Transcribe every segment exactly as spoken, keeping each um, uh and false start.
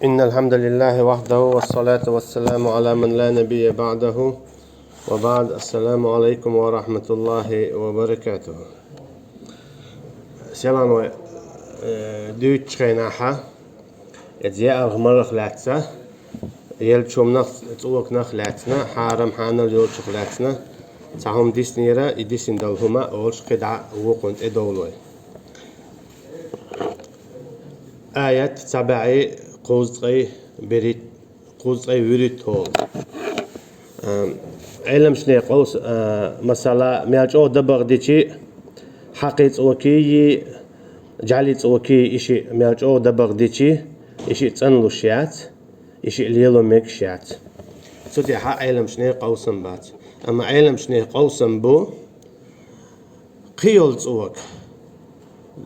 إن الحمد لله وحده والصلاة والسلام على من لا نبي بعده وبعد. السلام عليكم ورحمة الله وبركاته. Селам вай, э, дуьйцучу хенахьа, иза яа алхамарах лаьцна, еллачу хӀуманах, цӀоканах лаьцна, хьарам хьанал йолчух лаьцна, цхьа хӀума диснера, и дисина долу хӀума олуш кхидӀа вукхунна тӀедовлой. Аят цхьа бӀе кхузткъе берхӀит, кхузткъе вуьрхӀитталгӀа. Ам, Ӏеламчане къовса, а, масала, мел чӀогӀа дабагӀа дичи, хьакхи цӀокий, жӀали цӀокий, и шиъ мел чӀогӀа дабагӀа дичи, и шиъ цӀанлуш яц, и шиъ лело мегаш яц. Цу тӀехьа Ӏеламчане къовсам бац. Амма Ӏеламчане къовсам бу, кхин йолу цӀока,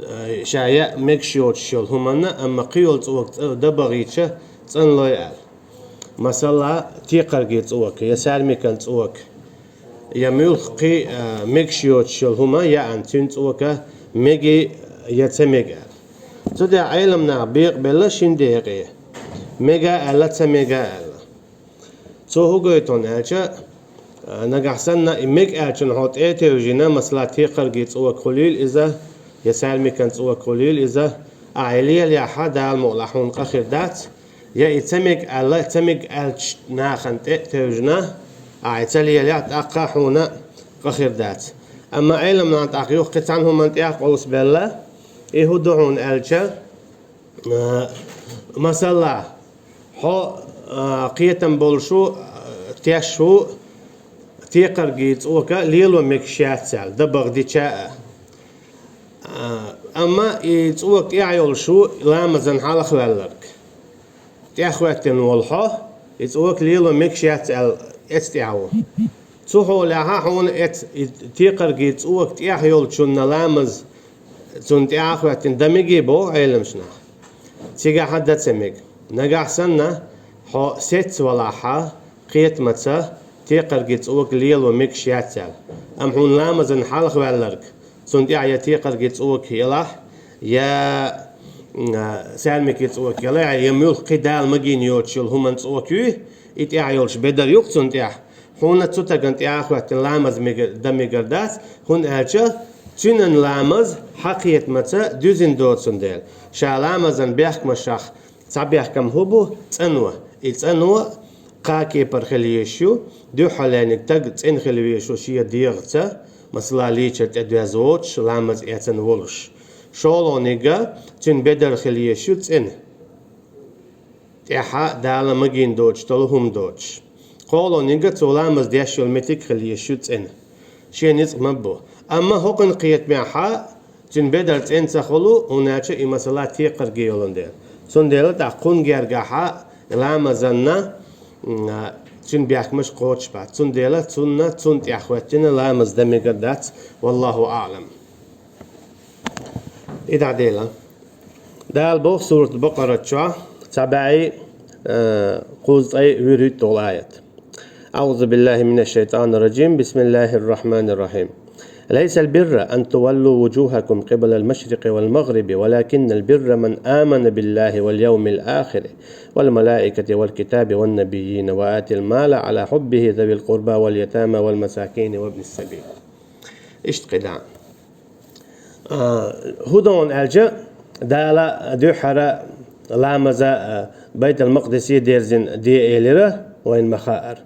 э, ша яа мегаш йоцуш йолу хӀуманна, амма кхин йолу цӀока цӀа-, дабагӀийча, цӀанлой аьлла. Масала, текхаргийн цӀока я саьрмикан цӀока, я муьлхха кхин, э, мегаш йоцуш йолу хӀума яа, цуьнан цӀока мега я ца мега аьлла. Цу тӀехь Ӏеламнаха бекъабелла шина декъе: мега аьлла, ца мега аьлла. Цо хӀун гойту аьлча, а, нагахь санна и мега аьллачунна хьо тӀе а тевжина, масала, текхаргийн цӀока хуьлийла иза, я саьрмикан цӀока хуьлийла иза, ахьа и лелаяхь, Дала мукъалахь, хьуна къа хир дац, я и ца мега аьлла, ца мега аьллачу нахана тӀе а тевжина, ахьа и ца лелаяхь, тӀаккха хьуна къа хир дац. Амма Ӏеламнаха тӀаккха юха кхин цхьана хӀуманна тӀехь къовсабелла, и хӀун ду хьуна аьлча, А, масала, хьо, а, кхетам болуш ву, а, теш ву, текхаргийн цӀока лело мегаш яц аьлла, дабагӀа дича а. А, амма и цӀока тӀехь йолуш ву ламазан хьалхаваьлларг. ТӀехӀоьттина волу хьо, и цӀока лело мегаш яц аьлла, эцна тӀехь ву. Цу хьолехьа хьуна эц-, и текхаргийн цӀока тӀехь йолчунна ламаз, цунна тӀе а хӀоьттина, дан мегий боху Ӏеламчу наха. Цигахьа дан ца мега. Нагахь санна, хьо сецна валахьа, кхетамаца, текхаргийн цӀока лело мегаш яц аьлла. Амма хьуна ламазан хьалхаваьлларг, цунна тӀехь я текхаргийн цӀока елахь, я, м, а, саьрмикий цӀока елахь, я муьлхха кхин Дала магийна йоцуш йолу хӀуманан цӀока юй, и тӀехь йолуш бедар ю-кх цунна тӀехь. Хьуна цу стагана тӀе а хӀоьттина ламаз мега-, дан мегар дац, хӀунда аьлча цуьнан ламаз хьан кхетамаца дуьзина доцун дела. Ша ламазан бехкамашах цхьа бехкам хӀун бу? ЦӀано. И цӀано кхаа кепара хила езаш ю, дуьххьарлерниг стаг цӀена хила везаш ву шен дегӀаца, масала, лийчар тӀедоьзна воцуш, ламаз эцна волуш. ШолгӀаниг а цуьнан бедар хила езаш ю цӀена. ТӀехьа Дала магийна доцуш долу хӀума доцуш. КхоалгӀаниг а цо ламаз деш йолу меттиг хила езаш ю цӀена. Шен ницкъ ма бу. Амма хӀокхуьнан кхетамехьа цуьнан бедар цӀена ца хуьлу, хӀунда аьлча и масала текхаргий йолун дела. Цундела тӀаккха кхунна гергахьа ламазанна, м, а, цуьнан бехкамаш кхочуш бац. Цундела цунна, цунна тӀехь хӀоьттина ламаз дан мегар дац. Валлаху аълам. И дӀадела. Дала боху сурат Бакъарат чохь, цхьа бӀе, э, кхузткъе вуьрхӀитталгӀа аят. أعوذ بالله من الشيطان الرجيم. بسم الله الرحمن الرحيم. ليس البر أن تولوا وجوهكم قبل المشرق والمغرب ولكن البر من آمن بالله واليوم الآخر والملائكة والكتاب والنبيين وآتى المال على حبه ذوي القربى واليتامى والمساكين وابن السبيل. Иштта кхидӀа. А, хӀун ду аьлча, Дала дуьххьара ламаза, а, Байтал-Макъдисе дерзина де элира, вайна ма хаъара.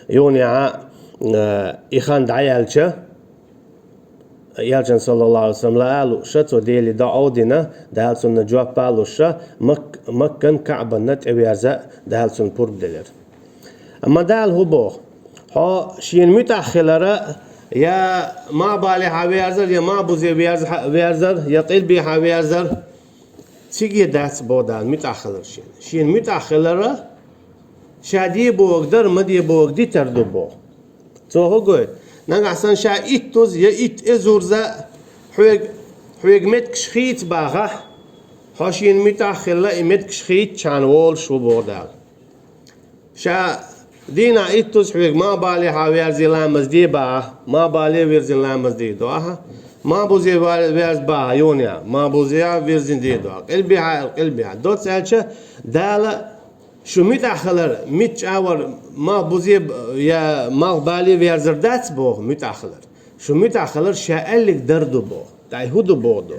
Юха а, а, и хан дӀаяьлча, Элчан, саллаллаху Ӏалайхи ва саллам, лаа а лууша, цо Деле доӀа а дина, Дала цунна жоп а луша, Мак-, Маккан Каъбанна тӀеверза Дала цунна пурба делира. Амма Дала хӀун боху? Хьо шена муьтӀахь хилара, я ма балехьа верзар, я ма бузе верза-, верзар, я къилбехьа верзар, циге дац боху Дала муьтӀахь хилар шена. Шена муьтӀахь хилара, ша де бохург дар, ма де бохург дитар ду боху. Цо хӀун гойту? Нагахь санна ша иттуза я итт эзурза хьоьга, хьоьга меттигаш хийца бахахь, хьо шена муьтӀахь а хилла, и меттигаш хийцчхьана волуш ву боху Дала. Ша дийнахь иттуза хьоьга ма балехьа верзий ламаз де бахахь, ма бале а вирзина ламаз де до ахьа, Малхбузе вер-, верза баха, юха, малхбузе вирзина дедо. Къилбехьа аьлла, къилбехьа. Доцца аьлча, Дала шу муьтӀахь хилар, мичча а вар, малхбузе я малхбале верзар дац боху муьтӀахь хилар. Шу муьтӀахь хилар ша аьллиг дар ду боху. ТӀаккха хӀун ду боху ду?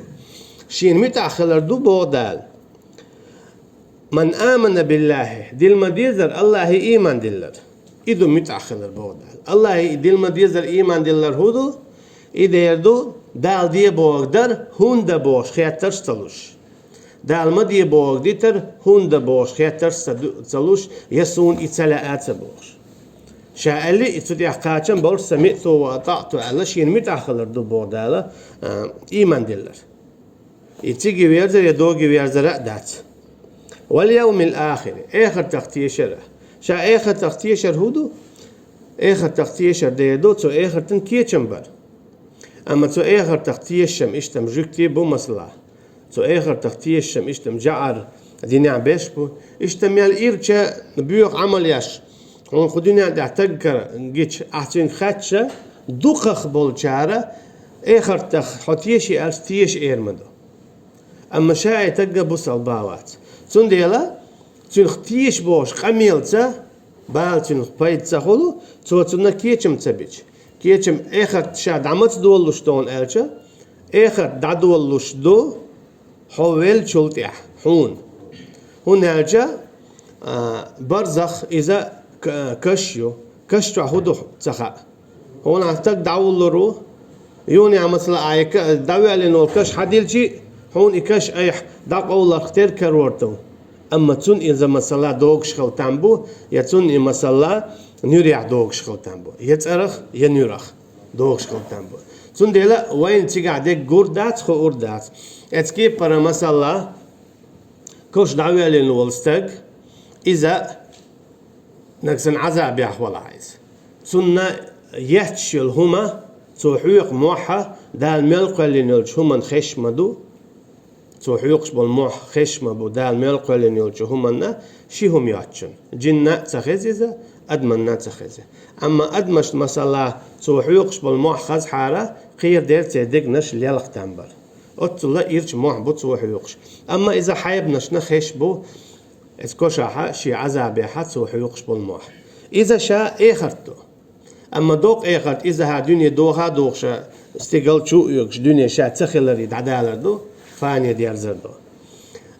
Шена муьтӀахь хилар ду боху Дала. «Ман амана биллахи», дила ма-дезара Аллахе ийман диллар. И ду муьтӀахь хилар боху Дала. Аллахе дила ма-дезара ийман диллар хӀун ду? И дер ду, Дала де бохург дар, хӀунда бохуш хеттарш а ца луш. Дала ма де бохург дитар, хӀунда бохуш хеттарш а ца ду-, ца луш, я суна и ца лаьа а ца бохуш. Ша аьлла, и цу тӀехь кхачам болуш, «Самиъту ва атаъту» аьлла, шена муьтӀахь хилар ду боху Дала, а, ийман диллар. И цига верзар я дога верзар а дац. «Вал явмил ахири», эхартах тешар а. Ша эхартах тешар хӀун ду? Эхартах тешар дер ду, цу эхартан кечам бар. Амма цу эхартах тешам иштта-м жуьгти бу, масала. Цу эхартах тешам иштта-м жаӀар динехь берш бу. Иштта мел ирча боьха Ӏамал еш, хьуна кху дуьнен тӀехь таг кара гича, ахь цуьнга хаьттича, дукхах болчара эхартах хьо теший аьлча, теша эр ма ду. Амма ша и тагга бусалба вац. Цундела цуьнах теша бохуш къамелаца бала цуьнах пайда ца хуьлу, цо цунна кечам ца бича. Кечам эхарт ша дӀа маца долалуш ду хьуна аьлча, эхарт дӀадолалуш ду хьо веллачул тӀехь хьуна. ХӀунда аьлча, а, барзах иза к-, каш ю. Каш чохь хӀун ду ца хаьа. Хьуна ахь стаг дӀавуллур ву, юха, масала, ахь и ка-, дӀавоьллина волу каш хьан дилчи, хьуна и каш айхьа дӀакъовларх тера карор ду. Амма цунна иза, масала, догуш хила там бу, я цунна и, масала, нуьрехь догуш хила там бу, я цӀарах, я нуьрах догуш хила там бу. Цундела вайна цигахь дерг гур дац, хуур дац. Эцу кепара, масала, каш дӀавоьллина волу стаг, иза нагахь санна Ӏазабехь валахь иза. Цунна етташ йолу хӀума, цо хьоькху мохь Дала мел кхоьллина йолчу хӀуманна хезаш ма ду. Цо хьоькхуш болу мохь хезаш ма бу, Дала мел кхоьллина йолчу хӀуманна ши хӀума йоцучунна. Джинна а ца хеза иза, адаманна а ца хеза. Амма адамашна, масала, цо хьоькхуш болу мохь хазахьара, кхера дера церан дегнаш лелха там бар. Оццула ирча мохь бу цо хьоькхуш. Амма иза хьайбанашна хезаш бу, эцу кошахьа, шен Ӏазабехьа цо хьоькхуш болу мохь. Иза ша эхарт ду. Амма доккха эхарт иза хьан дуьне доха а дохуша, стигал чу а оьгуш, дуьне ша ца хиларе дӀадалар ду, фани дерзар ду.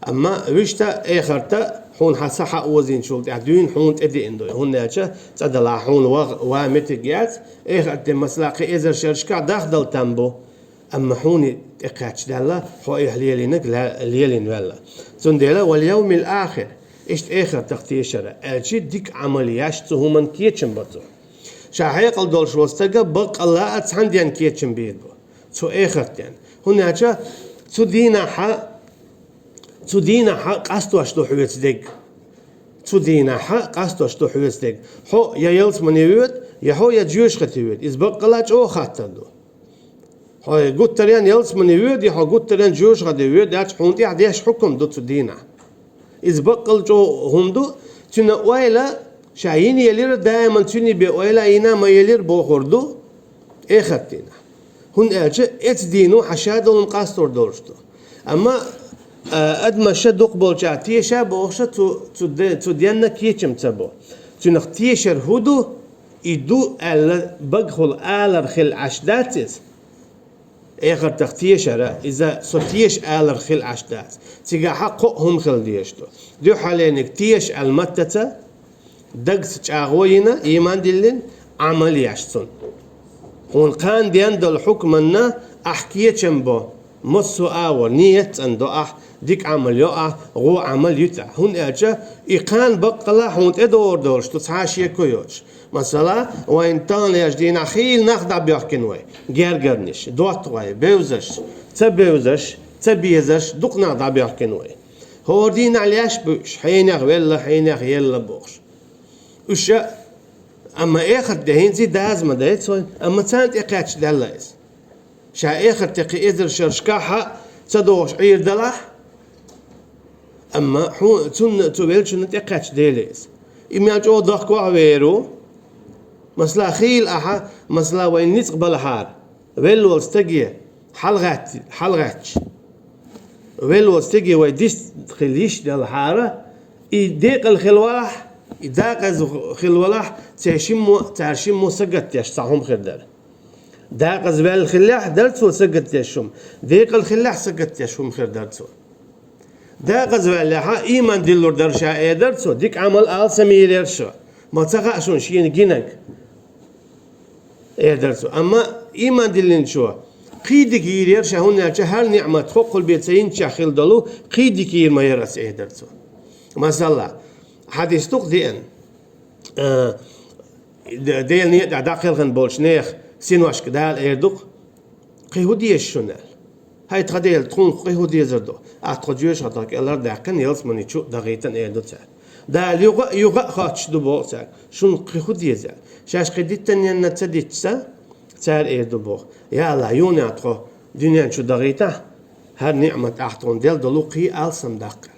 Амма вуьшта эхарта хьуна хьан са хьан озийначул тӀаьхьа дуьйна хьуна тӀедеана ду, хӀунда аьлча цӀа далахь хьуна ваха, ван меттиг яц, эхарт де, масала, кхин эзар шерашкахь дахдала там бу. Амма хьуна тӀекхаьчча даьлла, хьо эхь лелийнарг ла-, лелийна ваьлла. Цундела, вал явмил ахир, иштта эхартах тешара, аьлчи дика Ӏамал еш цу хӀуманна кечам бо цо. Ша хьекъал долуш волу стага баккъалла а цхьана денна кечам бийр бу, цу эхарт денна. ХӀунда аьлча цу дийнахьа, цу дийнахьа къастош ду хьоьца дерг. Цу дийнахьа къастош ду хьоьца дерг. Хьо я ялсамане воьду, я хьо я жоьжахате воьду. Иза баккъалла чӀогӀа хаттар ду. Хьо гуттаренна ялсамане воьду, я хьо гуттаренна жоьжахате воьду, аьлча хьуна тӀехь деш хьукам ду цу дийнахь. Иза баккъал чӀогӀа хӀума ду, цуьнан ойла ша йина елира, даиман цуьнан бен ойла йина ма елира бохур ду эхарт дийнахь. ХӀунда аьлча эцу дийно хьан ша долун къастор долуш ду. Амма, а, адамаша дукхахболчара теша бохуша цу, цу де-, цу денна кечам ца бо. Цуьнах тешар хӀун ду? И ду аьлла багахула алар хила Ӏаш дац иза. Эхартах тешара, иза со теша алар хила Ӏаш дац. Цигахьа кхоъ хӀума хила дезаш ду. Дуьххьалениг теша аьлла маттаца, дагца чӀагӀо йина, ийман диллина, Ӏамал еш цунна. Хьуна кхана ден долу хьукманна ахь кечам бо, массо а агӀор, ниет цӀандо ахь, дика Ӏамал йо ахь, гӀо Ӏамал йита ахь. ХӀунда аьлча и кхана баккъалла хьуна тӀедогӀур долуш ду, цхьа а шеко йоцуш. Масала, вайн таханлерчу дийнахь хийла нах дӀабоьхкина вай, гергарниш, доттагӀой, бевзаш, ца бевзаш, ца безаш, дукха нах дӀабоьхкина вай. ХӀора дийнахь леш бу уьш, хьенех велла, хьенех елла бохуш. Уьш а, амма эхарт де хӀинца даза ма дайца вайн, амма царна тӀекхаьчча даьлла иза. Ша эхарте кхин эзар шерашкахь а ца догӀуш Ӏийр далахь, амма хьуна, цунна, цу веллачунна тӀекхаьчча Деле иза. И мел чӀогӀа дахкавахь вер ву. Масала, хийла ахьа, масала, вайн ницкъ балахьара, велла волу стаге, хьалгӀатти-, хьалгӀаьттача, велла волча стеге вай дицдала хила йиш далахьара, и декъала хила валахь, и декъаза хила валахь, цхьа шиммо, цара шиммо сагатдеш цхьа хӀума хир дара. Декъаза ваьлла хиллехь, дара цо сагатдеш хӀума, декъала хиллехь, сагатдеш хӀума хир дара цо. Декъаза ваьллехьа, иман диллур дара ша, эр дара цо, дика Ӏамал алсам йийр яра шо. Ма ца хаьа шуна шена гинарг, эр дара цо. Амма иман диллинчо кхы дика йийр яра ша, хӀунда аьлча хӀара ниӀмат хӀокхул бен ца йинчех хила долу кхы дика йийр ма яра ас, эр дара цо. Масала, хьадис ду-кх деана, а, Д-, Делан некъа тӀехь дӀакхелхина болчу нехан синошка Дала эр ду-кх: «Кхин хӀун деза шуна?» аьлла. «ХӀай тхан Дела, тхуна кхин хӀун дезар ду? Ахь тхо жоьжахатех кӀелхьардаьккхина, ялсамани чу а дахийтина», эр ду цара. Дала юха а, юха а хоттуш ду боху цаьрга: «Шуна кхин хӀун деза?» аьлла. Шаьш кхин диттанна ца дитча, цара эр ду боху: «Я АллахӀ, юха а тхо дуьнен чу дахийтахь, хӀара ниӀмат ахь тхуна делла долу кхин алсам даккха».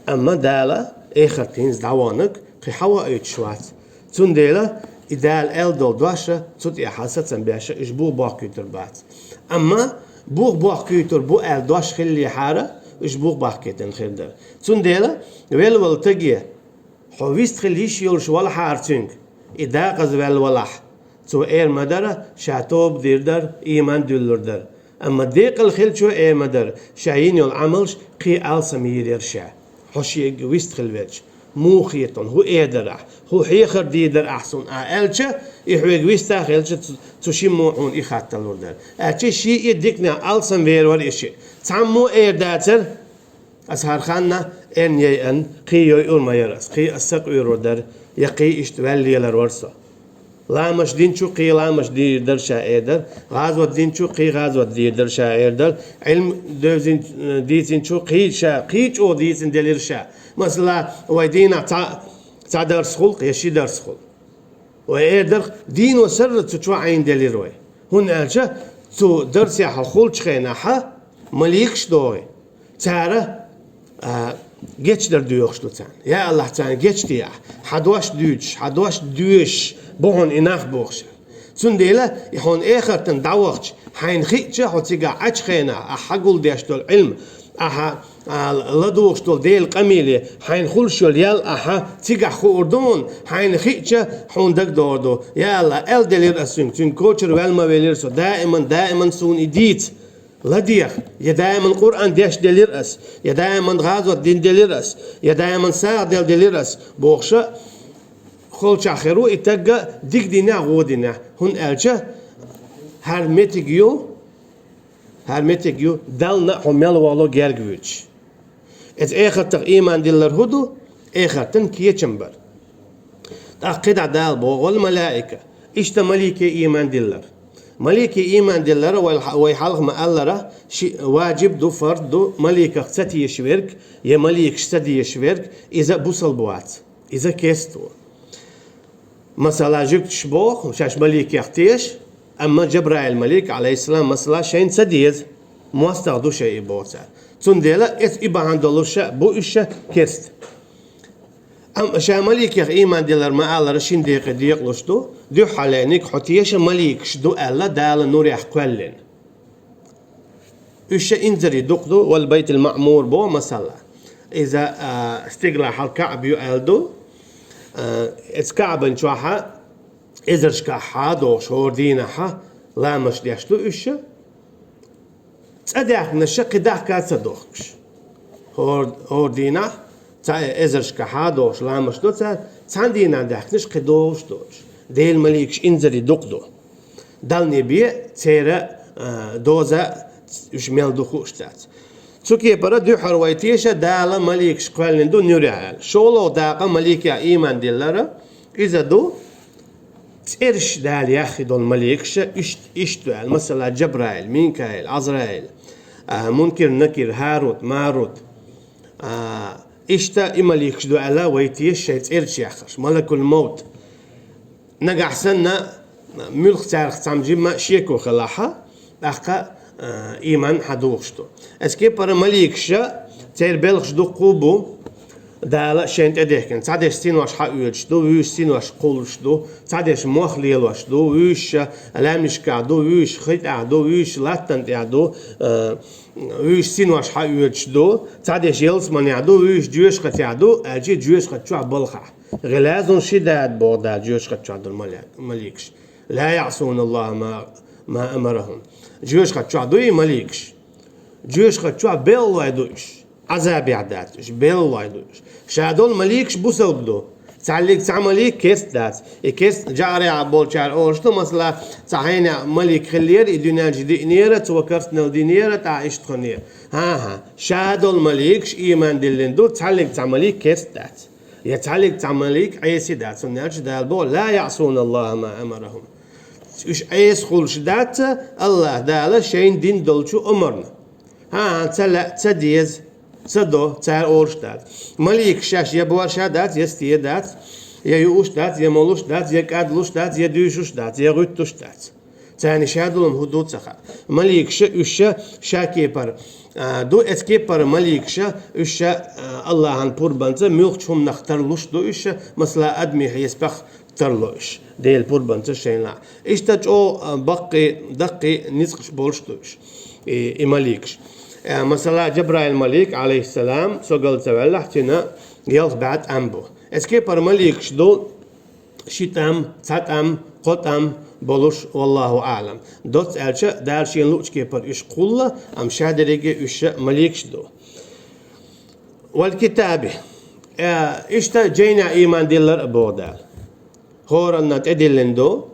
Амма Дала эхарт хӀинца дӀаваханарг кхин хьавоуьйтуш вац. Цундела и Дала аьлла долу дош а, цу тӀехь сацам беш а, уьш бух бохкуьйтур бац. Амма бух бохкуьйтур бу аьлла дош хиллехьара, уьш бух бахкийтина хир дара. Цундела велла волу стеге, хьо вист хила йиш йолуш валахьара цуьнга, и декъаза ваьлла валахь, цо эр ма дара, ша тоба дийр дара, иман дуьллур дара. Амма декъала хиллачо эр ма дара, ша йина йолу Ӏамалш кхин алсам йийр яра ша, хьо шега вист хила велча. Муха хета хьуна, хӀун эр дара ахь, хӀун хьехар дийр дара ахь суна ахь аьлча, и хьоьга вист а хилча, цу, цу шиммо хьуна и хаттар лур дара. Аьлча шиъ а диканехь алсам вер вара и шиъ. Цхьаммо эр дацара: «Аса хӀара ханна эрна яйъан, кхин йойур ма яра ас, кхин ас сакъоьрур дара, я кхин иштта ваьлла лелар вара со». Ламаш динчу кхин ламаш дийр дара ша, эр дара, гӀазот динчу кхин гӀазот дийр дара ша, эр дара, Ӏилма девзин-, дийцинчу кхин ша, кхин чӀогӀа дийцина делира ша. Масала, вай дийнахь цхьа, цхьа дарс хуьлу-кх, я ши дарс хуьлу. Вай эр дара, дийно сарра цу чохь Ӏийна делира вай. ХӀунда аьлча цу дарсехь хьо хуьлучу хенахь маликаш догӀий. Цара, а, гечдар доьхуш ду царна. Я АллахӀ, царна гечде ахь, хьан дош дуьйцуш, хьан дош доьшуш бу хьуна и нах бохуш. Цундела и хьуна эхартана дӀавахча, хьайна хиъча, хьо цигахь Ӏачу хенахь, ахьа гулдеш долу Ӏилма, ахьа, а, ладугӀуш долу Делан къамеле, хьайна хуьлуш йолу ял ахьа цигахь хуур ду хьуна, хьайна хиъча, хьуна дагадогӀур ду. Я АллахӀ, аьлла делира ас цуьнга, цуьнга кочара ваьлла ма велира со, даиман, даиман суна и дийца. ЛадегӀа, я даиман Къуръан деш делира ас, я даиман гӀазот дина делира ас, я даиман сагӀа дела делира ас, бохуша, холчахь хир ву и тагга дика динехь, гӀо динехь. ХӀунда аьлча хӀара меттиг ю, хӀара меттиг ю, Далла а хьо мел вало герга вуьтуш. Иза эхартах ийман диллар хӀун ду? Эхартан кечам бар. ТӀаккха кхидӀа Дала боху: «Вал малаика». Иштта малике ийман диллар. Малике ийман диллар, вай, вай хьалха ма-аллара, ши важиб ду, фард ду, маликах ца теша верг, я маликаш ца деша верг, иза бусалба вац. Иза керста ву. Масала, жуьгташ боху, шаьш маликех теша, амма Жабраил малик, алейхиссалам, масала, шайна ца деза, мостагӀа ду шайн и боху цара. Цундела эц-, и бахьана долуша бу уьш ша керста. Амма ша маликех ийман диллар ма-аллара шин декъе декъалуш ду, дуьххьалейниг хьо теша маликаш ду аьлла Дала нурех кхоьллина. Уьш ша инзаре дукха ду, вал Байтил Маъмур бо, масала. Иза, а, стигла хьал Каъба ю аьлла ду. А, эц Каъбан чохьа эзаршкахьа дохуш, хӀора дийнахьа ламаш деш ду уьш ша. ЦӀа даьхкинарш кхин дахка ца дохкуш. ХӀор-, хӀора дийнахь цхьа эзаршкахьа дохуш ламаш до цара, цхьана дийнахь даьхкинарш кхин дохуш доцуш. Делан маликаш инзаре дукха ду. Далла бен церан, а, доза уьш мел ду хууш дац. Цу кепара дуьххьара вай теша Дала маликаш кхоьллина ду нуьре аьлла. ШолгӀа дакъа маликех ийман диллара, иза ду, цӀераш Дала яххе долу маликаш, иштта, иштта ду аьлла. Масала, Джабраил, Минкаил, Азраил, а, Мункир, Накир, ХӀарут, Марут. А, иштта и маликаш ду аьлла, вай теша шайн цӀераш яххарш. Малакул Мовт. Нагахь санна, муьлхха царах цхьамма жимма шеко хилахьа, тӀаккха, а, ийман хьан духуш ду. Эс кепара маликаша, церан белхаш дуккху бу, Дала шайна тӀедехкина. Цхьадерш синош хьаоьцуш ду, вуьйш синош кхуллуш ду, цхьадерш мох лелош ду, вуьйш лаьмнашкахь ду, вуьйш хи тӀехь ду, вуьйш латтана тӀехь ду, э, вуьйш синош хьаоьцуш ду, цхьадерш ялсаманехь ду, вуьйш жоьжахатехь ду, аьлча жоьжахати чохь балхахь. «غلاظ شداد», боху Дала, жоьжахати чохь долу маля-, маликаш. «لا يعصون الله ما، ما أمرهم». Жоьжахати чохь дуй и маликаш? Жоьжахати чохь белхалой ду уьш. Ӏазабехь дац уьш, белхалой ду уьш. Ша долу маликаш бусалба ду. Цхьаллиг цхьа малик керста дац. И керста жаӀарехь болчара олуш ду, масала, цхьа хьенех малик хиллера, и дуьнен чу диънера, цо керстанал динера, тӀаккха иштта хинера. ХӀан-хӀа, ша долу маликаш ийман диллина ду, цхьаллиг цхьа малик керста дац. Я цхьаллиг цхьа малик Ӏеси дац, хӀунда аьлча Дала боху: «لا يعصون الله ما أمرهم». Уьш Ӏеса хуьлуш дац, АллахӀ Дала шайна дина долчу омарна. ХӀан-хӀа, ца лаьа, ца деза, ца до, цара олуш дац. Маликаш шаьш я бовш дац, я сте дац, я юуш дац, я молуш дац, я кӀадлуш дац, я дуьйшуш дац, я гӀуьттуш дац. Царна ша долу хӀун ду ца хаьа. Маликаша уьш ша, ша кепара, а, ду, эцу кепара маликаша уьш ша, а, АллахӀан пурбанца муьлххачу хӀуманах тарлуш ду уьш ша, масала, адамийн хьесапах тарло уьш. Делан пурбанца шайна лаахь. Иштта чӀогӀа, а, баккхий, даккхий ницкъаш болуш ду уьш. И, и маликаш. А, масала, Жабраил малик, Ӏалайхиссалам, со гал ца ваьллахь, цуьнан ялх бӀе тӀам бу. Эцу кепара маликаш ду, ши тӀам, цхьа тӀам, кхо тӀам болуш, валлахӀу аӀлам. Доцца аьлча, Дала шена луучу кепара уьш кхуллу, амма ша дерриге уьш ша маликаш ду. «والكتاب». Э, иштта жайнех ийман диллар а боху Дала. ХӀоранна тӀедиллина ду,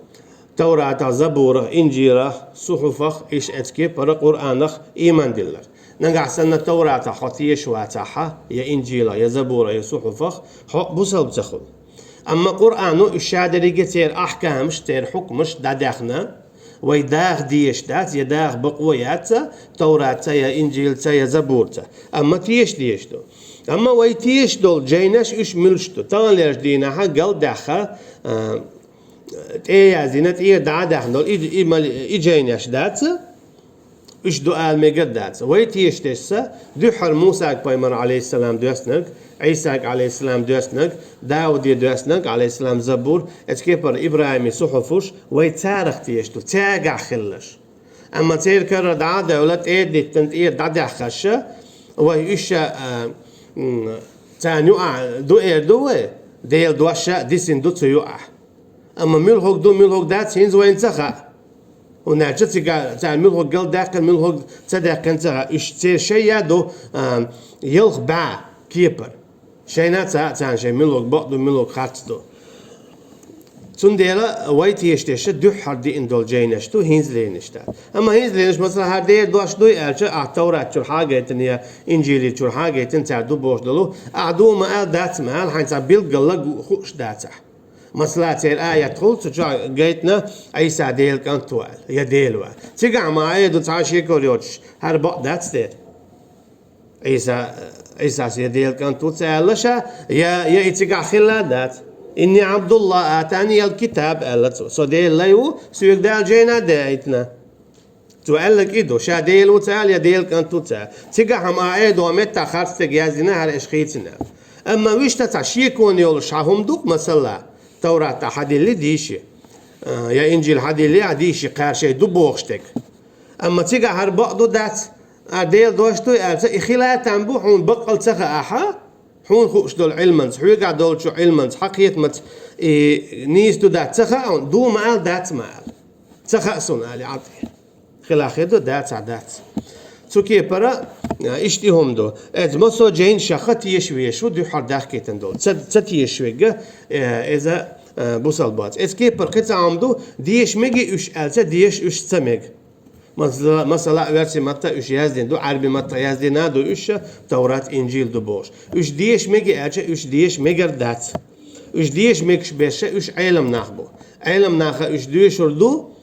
Тавратах, Забурах, Инжилах, Сухьуфах, иштта эцу кепара Къуръанах ийман диллар. Нагахь санна Тавратах хьо тешаш вацахь, я Инжилах, я Забурах, я Сухьуфах, хьо бусалба ца хуьлу. Амма Къуръано уьш ша дерриге церан ахькамаш, церан хьукмаш дӀадаьхна, вай даха дезаш дац, я даха бакъо яц Тавратца, я Инжилца, я Забурца. Амма теша дезаш ду. Амма вай тешаш долу жайнаш уьш муьлш ду. Таханлерчу дийнахь гал даьхна, а, тӀе яздина, тӀера дӀа а даьхна долу и, и мал-, и жайнаш дац, уьш ду ала мегар дац. Вай тешаш дерш ца, дуьххьара Мусага пайхамар, Ӏалайхиссалам, доьснарг, Ӏийсага, Ӏалайхиссалам, доьснарг, Дауде доьснарг, Ӏалайхиссалам, Забур, эцу кепара ИбрахӀиман сухьуфуш, вай царах тешаш ду, цаьргахь хилларш. Амма церан карара дӀа а девлла, тӀера диттина, тӀера дӀадаьхнарш, вай уьш ша, а, м, царна юкъахь ду эр ду вай, Делан дош ша дисина ду цу юкъахь. Амма муьлхарг ду, муьлхарг дац, хӀинца вайна ца хаьа. ХӀунда аьлча цигахь цара муьлхарг галдаьккхина, муьлхарг ца даьккхина ца хаьа. Уьш церан шайн а ду, а, ялх бӀе кепара. Шайна а ца хаьа царна шайн муьлхарг бакъ ду, муьлхарг харц ду. Цундела вай тешаш дерш дуьххьара деана долу жайнаш ду, хӀинца леринарш дац. Амма хӀинца леринарш, масала, хӀара Делан дош дуй аьлча, ахь Таврат чуьра хьагайтина я Инжили чуьра хьагайтина цара ду бохуш долу, ахь ду ма аьлла, дац ма аьлла, хьайна цхьа билггала гу-, хууш дацахь. Масала, церан аят хуьлу, цу чохь гайтина Ӏийса Делан кӀант ву аьлла, я Дела ву аьлла. Цигахь ма Ӏе ду цхьа шеко йоцуш, хӀара бакъ дац те? Ӏийса, Ӏийсас я Делан кӀант ву ца аьлла ша, я, я и цигахь хилла дац. «إني عبد الله آتاني الكتاب», аьлла цо. Со Делан лай ву, соьга Дала жайна а даийтина. Цо аьлларг и ду, ша Дела ву ца аьлла, я Делан кӀант ву ца аьлла. Цигахь-м а Ӏе ду меттахь харц стеган яздина, хӀара аш хийцина аьлла. Амма вуьшта цхьа шекон йолуш хьан хӀума ду-кх, масала, Таврата хьадиллий дийши, а, я Инжил хьадиллий ахь дийши, кхара шайн ду бохуш дерг. Амма цигахь хӀара бакъ ду дац, а, Делан дош дуй аьлча, и хила там бу, хьуна баккъал ца хаахь, хьуна хууш долу Ӏилманца, хьоьгахь долчу Ӏилманца, хьан кхетамца и нийса ду дац ца хаьа хьуна, ду ма аьлла, дац ма аьлла. Ца хаьа суна, али Ӏад. Хила хир ду, дац а дац. Цу кепара, а, иштта и хӀума ду. Эцу массо а жайнашах тешаш везаш ву, дуьххьара даьхкийтина долу. Ца, ца тешаш верг, э, иза, э, бусалба вац. Эцу кепара кхин цхьа хӀума ду, деша меги уьш аьлча, деша уьш ца мега. Масала, масала, оьрсийн маттахь уьш яздина ду, Ӏаьрбийн маттахь яздина а ду уьш, Таврат, Инжил ду бохуш. Уьш деша меги аьлча, уьш деша мегар дац. Уьш деша мегаш берш уьш Ӏелам нах бу. Ӏелам наха уьш доьшур ду,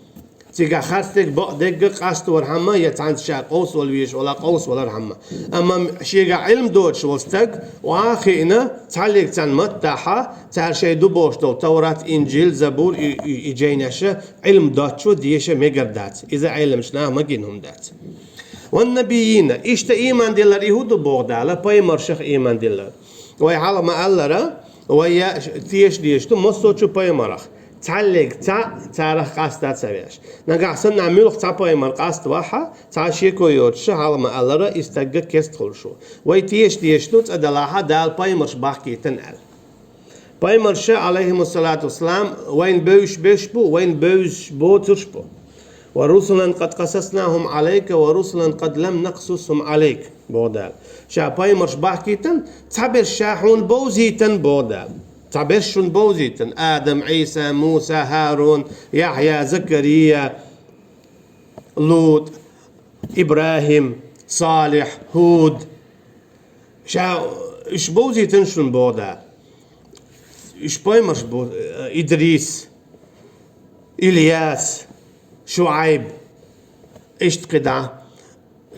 цигахь харц дерг, бакъ дерг, къасто вархьама, я цхьаьнца ша къовсавала везаш вала, къовсавалархьама. Амма шегахь Ӏилма доцуш волу стаг, охьа а хиъна, цхьаллиг царна маттахь, цара шайн ду бохуш долу Таврат, Инжил, Забур, и, и, и жайнаш, Ӏилма доцчо деша мегар дац. Иза Ӏеламчу наха магийна хӀума дац. «والنبيين», иштта ийман диллар и хӀун ду боху Дала, пайхамаршах ийман диллар. Вай хьалха ма-аллара, вай я теша дезаш ду массочу пайхамарах. Цхьаллиг цхьаъ царах къаста ца веш. Нагахь санна муьлхха цхьа пайхамар къаставахь, цхьа шеко йоцуш, хьалха ма-аллара, и стаг керста хуьлуш ву. Вай теша дезаш ду, цкъа делахь Дала пайхамарш бахкийтина аьлла. Пайхамарш, алейхимуссалату вассалам, вайна бевзаш берш бу, вайна бевзаш боцурш бу. «Ва русулан къад къасаснахум алейка, ва русулан къад лам накъсусхум алейк», боху Дала. Ша пайхамарш бахкийтина, цхьаберш ша хьуна бовзийтина, боху Дала. Цхьаберш шуна бовзийтина: Адам, Ӏийса, Муса, ХӀарун, Яхьъя, Закария, Лут, ИбрахӀим, Салихь, ХӀуд. Ша уьш бовзийтина шуна, боху Дала. Уьш пайхамарш бу: Идрис, Ильяс, ШуӀайб, иштта кхидӀа.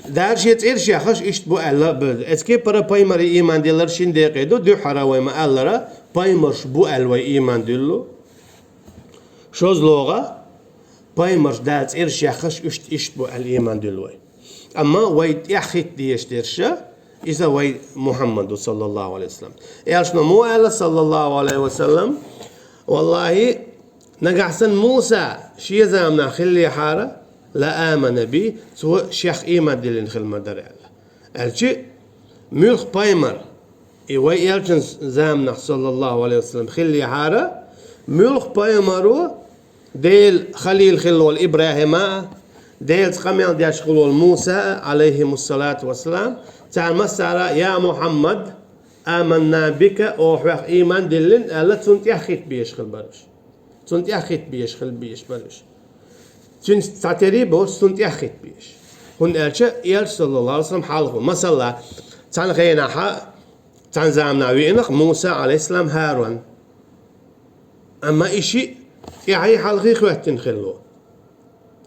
Дала шен цӀераш яхаш иштта бу аьлла а бевза. Эцу кепара пайхамаре ийман диллар шин декъе ду, дуьххьара вай ма-аллара, пайхамарш бу аьлла вай ийман дуьллу. ШозлагӀа, пайхамарш Дала цӀераш яхаш иштта, иштта бу аьлла ийман дуьллу вай. Амма вай тӀаьхьахӀитта дезаш дерш, иза вай Мухьаммад ду, саллаллаху алейхи ва саллам. Элчано мо аьлла, саллаллаху алейхи ва саллам: «Валлахи, нагахь санна Муса шен заманахь хиллехьара, ла амана би, цо шех ийман диллина хила ма дара», аьлла. Аьлча, муьлхха пайхамар, и вай элчан заманахь, саллаллаху алейхи ва саллам, хиллехьара, муьлхха пайхамаро, Делан халил хилла волу ИбрахӀима а, Делаца къамел деш хилла волу Муса а, алейхимуссалату вассалам, цара массара: «Я Мухьаммад, аманна бика, оха хьох ийман диллина», аьлла, цунна тӀаьхьахӀитта безаш хила бара уьш. Цунна тӀаьхьахӀитта безаш хила безаш бара уьш. Цуьнца цхьатерий боцуш, цунна тӀаьхьахӀитта безаш. ХӀунда аьлча элча, саллаллаху алейхи ва саллам, хьалха ву. Масала, цхьана хенахь, цхьана заманахь веана-кх Муса, алейхиссалам, ХӀарун. Амма и шиъ тӀаьхьий хьалхий хӀоьттина хилла.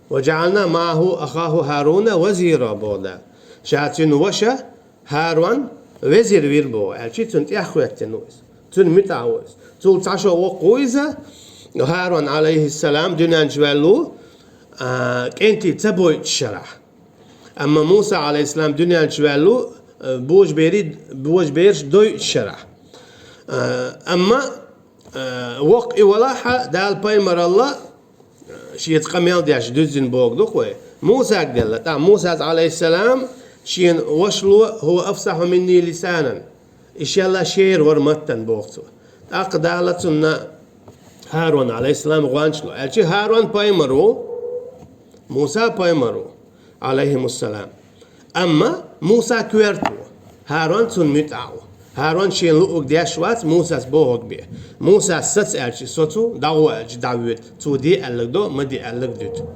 «Ва джаӀална маӀаху ахаху ХӀаруна вазира», боху Дала. Ша цуьнан ваша ХӀарун везир вира боху, аьлча цунна тӀаьхьахӀоьттина ву иза. Цунна муьтӀахь ву иза. Цул цхьа шо воккха ву иза, ХӀарун, алейхиссалам, дуьнен чу ваьлла ву, а, кӀентий ца бойтучу шарахь. Амма Муса, алейхиссалам, дуьнен чу ваьлла ву, а, божаберий, божабераш дойтучу шарахь. А, амма, а, воккха и валахь а, Дала пайхамаралла, а, шеца къамел деш дуьззина бохург ду-кх вай. Мусага делла, тӀаккха Мусас, алейхиссалам, шена вашало: «ХӀува афсахьу минни лисанан». И шелла шера вара маттана, боху цо. ТӀаккха Дала цунна ХӀарун, алейхиссалам, гӀончалу. Аьлча ХӀарун пайхамар ву, Муса пайхамар ву, алейхимуссалам. Амма Муса коьрта ву, ХӀарун цунна муьтӀахь ву. ХӀарун шена луург деш вац, Мусас бохург бен. Мусас саца аьлча, соцу, дӀагӀо аьлча, дӀавоьду. Цо де аьлларг до, ма де аьлларг дуьту.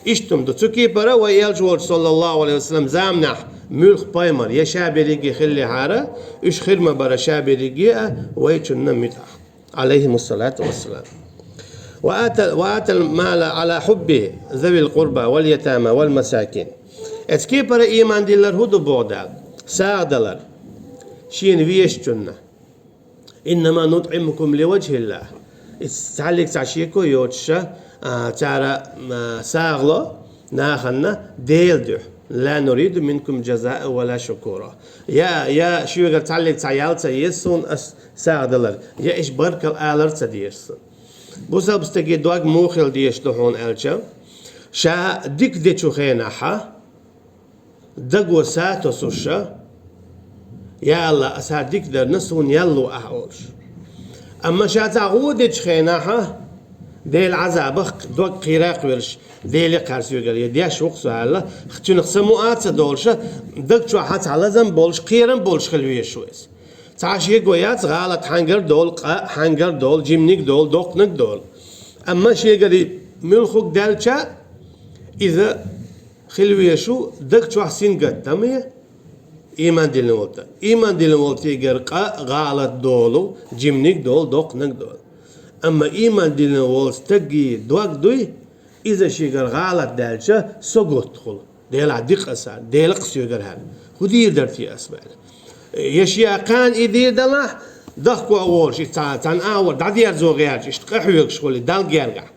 Иштта хӀума ду. Цу кепара вай элча волчу, саллаллаху алейхи ва саллам, заманахь муьлхха пайхамар я ша берриге хиллехьара, уьш хир ма бара ша берриге а, вайчунна муьтӀахь. Алейхимуссалату вассалам. «Ва атал, ва атал мала ала хьубби завил къурба вал ятама вал масакин». Эцу кепара ийман диллар хӀун ду боху Дала? СагӀа далар шена везачунна. «Иннама нутӀимукум ливаджхӀиллахӀ». Иза цхьаллиг цхьа шеко йоцуша, а, цара, а, сагӀа ло нахана Делан дуьхьа. «Ла нуриду минкум джазаан ва ла шукура». Я, я шуьгара цхьаллиг цхьа ял ца еза суна ас сагӀа далар, я иштта баркалла алар ца деза суна. Бусалба стеган дог муха хила дезаш ду хьуна аьлча, ша дика дечу хенахьа, даго са тосуша: «Я АллахӀ, ас хӀара дика дарна, суна ял ло ахь», олуш. Амма ша цхьа гӀо дечу хенахьа, Делан Ӏазабах дог кхеракхвелаш, Деле кхаьрса вегар, я деш ву-кх со аьлла, цуьнах самуа а ца долуша, даг чохьа цхьа лазам болуш, кхерам болуш хила везаш ву иза. Цхьа шеко яц, гӀалат хьаьнгара долу, къа хьаьнгара долу, жимниг долу, доккханиг долу. Амма шегара муьлххуг даьлча, иза хила везаш ву даг чохь сингаттаме, ийман диллина волу стаг. Ийман диллина волу стегара къа гӀалат долу, жимниг долу, доккханиг долу. Амма ийман диллина волу стагийн дог дуй, иза шегара гӀалат даьлча, со гуттахула. Делахь дика аса, Дела-кх соьгара хӀара. ХӀун дийр дара те ас баьлла? Я шен кхана и дийр далахь, дахко а волуш, и цхьа, цхьана агӀор дӀадерзо гӀерташ, иштта къахьоьгуш хуьлий, Далла гергахь.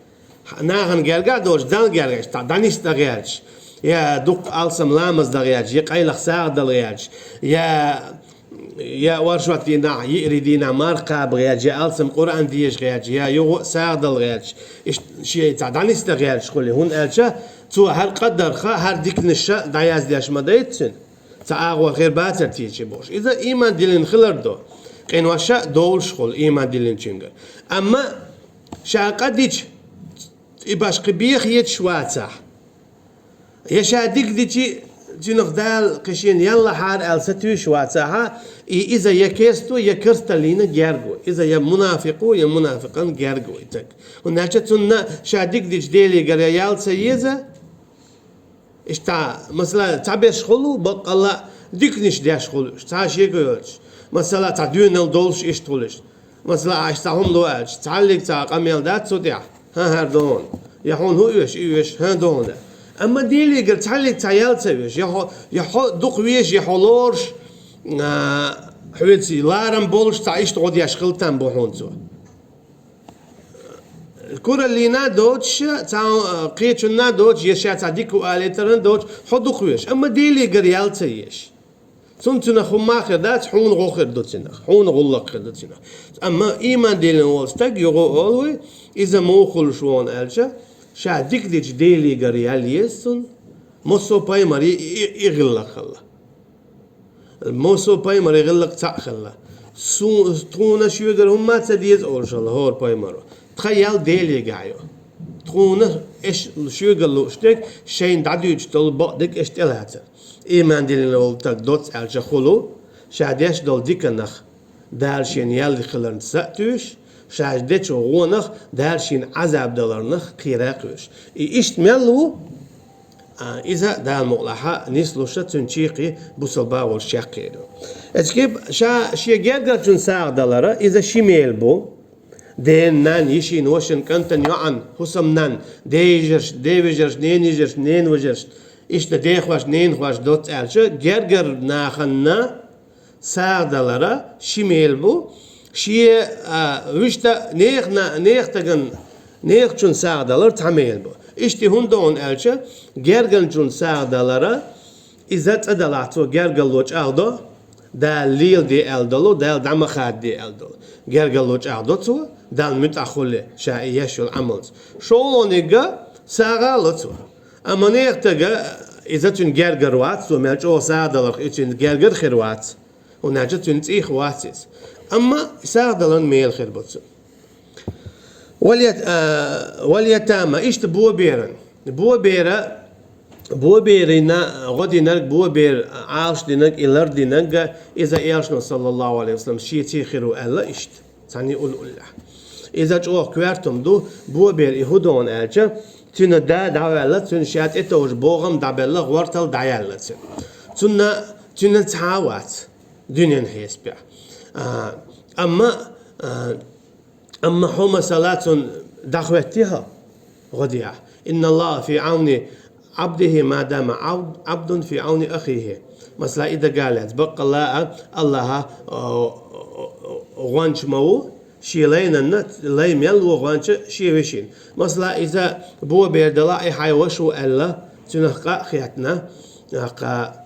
Нахана гергахь долуш, Далла гергахь, иштта дӀанисдан гӀерташ, я дуккха алсам ламаз дан гӀерташ, я къайлаха сагӀа дала гӀерташ, я я оршот дийнахь, йиъри дийнахь марха кхаба гӀерташ, я алсам Къуръан деша гӀерташ, я юха а сагӀа дала гӀерташ, иштта шен цхьа дӀанисда гӀерташ хуьлу, хӀунда аьлча цо хӀара къадарха, хӀара диканаш дӀаяздеш ма дайта цуьнан. Цхьа агӀор хир бацара тешаш бохуш. Иза ийман диллина хилар ду. Къинош а довлуш хуьлу ийман диллинчуьнгара. Амма ша къа дича, и башха кхин беха езаш вацахь, я ша дика дичи, цуьнах Дала кхин шена ял лахьара аьлла сатуьйсуш вацахь, и иза я керсто, я керсталлина герго. Иза я мунафикъо, я мунафикъан герго и стаг. ХӀунда аьлча цунна ша дика дича Делегара ял ца еза, иштта, масала, цхьаберш хуьлу, баккъалла а диканаш деш хуьлу уьш, цхьа шеко йоцуш. Масала, цхьа доьналла долуш иштта хуьлу уьш. Масала, аш цхьа хӀума ло аьлча, цхьаллиг цхьа къамел дац цу тӀехь, хӀан, хӀара догӀу. Я хьуна хӀун оьшу, и оьшу, хӀан, догӀу. Амма Делегара цхьаллиг цхьа ял ца оьшу, я хьо, я хьо дукха везаш, я хьо лоруш, а, хьоьца ларам болуш цхьа иштта гӀо деш хила там бу хьуна цо. Кураллина доцуш, цхьа, а, кхечунна доцуш, я ша цхьа дика ву алийтаран доцуш, хьо дукха везаш. Амма Делегара ял ца езаш. Цунна цуьнах хӀумма а хир дац, хьуна гӀо хир ду цуьнах, хьуна гӀуллакх хир ду цуьнах. Амма ийман диллина волу стаг юха олу вай, иза муха хуьлуш ву аьлча, ша дика дича Делегара ял еза цунна, массо а пайхамарийн и, и, и гӀиллакх хилла. Массо а пайхамарийн гӀиллакх цхьаъ хилла. Су-, тхуна шуьгара хӀумма а ца деза олуш хилла хӀора пайхамаро. Тхан ял Делегахь ю. Тхуна аш шуьгара лууш дерг шайна дӀадуьйцуш долу бакъдерг аш тӀелацар. Ийман диллина волу стаг доцца аьлча хуьлу, ша деш долу диканах Дала шена ял хиларна сатуьйсуш, ша дечу гӀонах Дала шена Ӏазаб даларнах кхера кхуьйсуш. И иштта мел ву, а, иза Дала мукъалахь нислуша цуьнан чийкхий бусалба волуш чекхъер ю. Эцкий ша шен гергарчун сагӀа далара, иза ши мел бу. Ден, нан, йишин, вашин, кӀантан, йоӀан, хӀусамнан, ден йижарш, ден вежарш, нен йижарш, нен важарш, иштта дехош, ненахош доцца аьлча, гергар наханна сагӀа далара ши мел бу, шен, а, вуьшта нехан, нехан стаган, нехачун сагӀа далар цхьа мел бу. Иштта хӀунда аьлча, гергарчун сагӀа далара, иза цӀа далахь цо гергарло чӀагӀдо, Дала леладе аьлла долу, Дала дӀа ма хадде аьлла долу. Гергарло чӀагӀдо цо, Далла муьтӀахь хуьлий ша и еш йолу Ӏамалца. ШолгӀаниг а сагӀа а ло цо. Амма нехан стага иза цуьнан гергар вац, цо мел чӀогӀа сагӀа даларх и цуьнан гергар хир вац. ХӀунда аьлча цуьнан цӀийх вац иза. Амма сагӀа даларан мел хир бу цуьнан. Валят-, а, валятама, иштта боберан. Бобера, боберина гӀо динарг, бобер Ӏалаш динарг, и лар динарг, иза Элчано, саллаллаху алейхи ва саллям, шеца хир ву аьлла иштта. Цхьаьна уллехь. Иза чӀогӀа коьртам ду, бобер и хӀун ду аьлча, цуьнан да дӀаваьлла, цуьнан ша тӀетовжа богӀам дӀабелла, гӀортал дӀаяьлла цуьнан. Цунна, цуьнан цхьа а вац, дуьненан хьесапехь. А, амма, а, Амма хьо, масала, цунна дӀахӀоьттий хьо гӀо дехь. Инна Аллаха фи Ӏавни Ӏабдихи ма дама Ӏабд-, Ӏабдун фи Ӏавни ахихи. Масала, и дага лаьцна, баккъалла а Аллаха, о, о, о, гӀонча ма ву, шен лайнанна, лай мел ву гӀонча шен вешин. Масала, иза бобер далахь, и хьайн ваша ву аьлла, цуьнах къа а хетна, а, кха,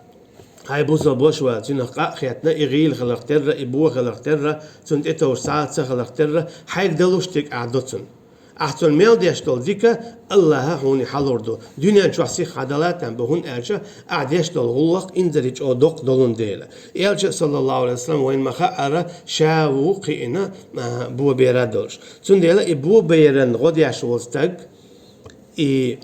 Хьайн бусалба ваша ваьлла, цуьнах къа а хетна, и гӀийла хиларх терра, и бо хиларх терра, цунна тӀетовжа сагӀа ца хиларх терра, хьайга далуш дерг ахь до цунна. Ахь цунна мел деш долу дика Аллаха хьуна хьалур ду. Дуьнен чохь сиха хьан дала там бу, хӀунда аьлча ахь деш долу гӀуллакх инзаре чӀогӀа доккха долун дела. Элча, саллаллаху алейхи ва саллям, вайна ма хаъара, ша ву кхиъна, а, бо бера долуш. Цундела и бо беран гӀо деш волу стаг, И,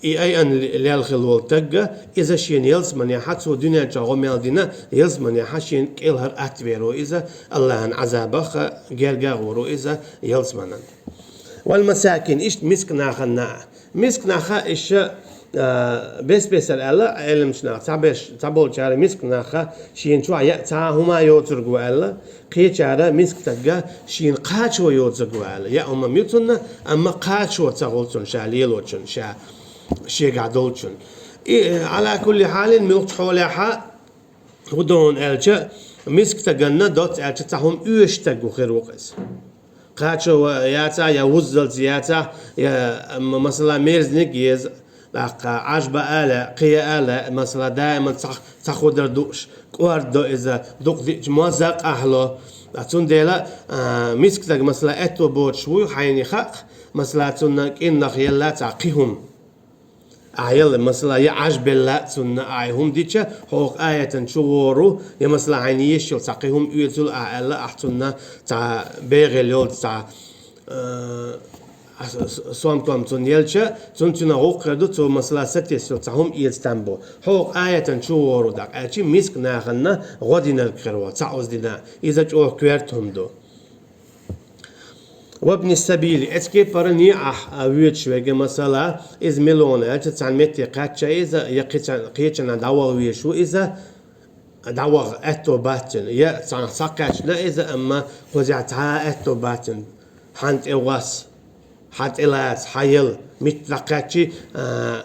и айан лел хила волу тагга, иза шена ялсманехьа, цо дуьнен чохь гӀо мел дина, ялсманехьа шена кӀелхьара атта вер ву иза, Аллахьан Ӏазабах герга а гӀур ву иза ялсманан. Вал масакин, иштта миска нахана а. Миска наха иша, а, бес-бесара аьлла, Ӏеламчу наха, цхьаберш-, цхьаболчара миска наха шена чохь яа цхьа а хӀума йоцург ву аьлла, Кхечара миска тагга шена кхачо йоцург ву аьлла. Яа хӀума ю цунна, амма кхачо ца хуьлу цунна ша лелочун, ша шегахь долчун. И, Ӏала кулли хьалин, муьлххачу хьолехьа, хӀун ду аьлча, миска таганна доцца аьлча, цхьа хӀума оьшуш таг ву хир ву иза. Кхачо ва-, яцахь, я вуззалц яцахь, я, м-, масала, мерзник еза, ТӀаккха Ӏаж баа лаьа, кхин яа лаьа, масала, даиман цхьа, цхьа худар дууш, кӀордадо иза, дукха диъча мозза а къахьлу. Ткъа цундела, а, миска стаг, масала, аьтто боцуш вуй хьайна хаьа, масала, цунна кӀирнах елла цхьа кхин хӀума. Ахьа елла, масала, я Ӏаж белла цунна ахьа хӀума дича, хӀокху аятан чу вогӀур ву, я, масала, хьайна езаш йолу цхьа кхин хӀума оьцула ахьа аьлла, ахьа цунна цхьа бегӀийла йолчу цхьа, а, а, с-, с-, сомкам цунна елча, цунна цуьнан гӀуллакх хир ду, цо, масала, сатесна йолу цхьа хӀума эца там бу. ХӀокху аятан чу вогӀур ву дакъа аьлча, миска нахана гӀо динарг хир ву, цхьа оцу дина. Иза чӀогӀа коьрта хӀума ду. Вабни сабили, эцу кепара некъахь, а, воьдуш верг, масала, иза мила ву аьлча, цхьана метте кхаьчча иза, я кхечан-, кхечанхьа дӀаваха везаш ву иза, дӀаваха аьтто бац цуьнан, я цхьанхьа схьакхаьчна иза, амма кхузахь цхьа а аьтто бац цуьнан, хьан тӀе гӀос, хьан тӀе лаца, хьан яла, митта дӀакхаьччи, а,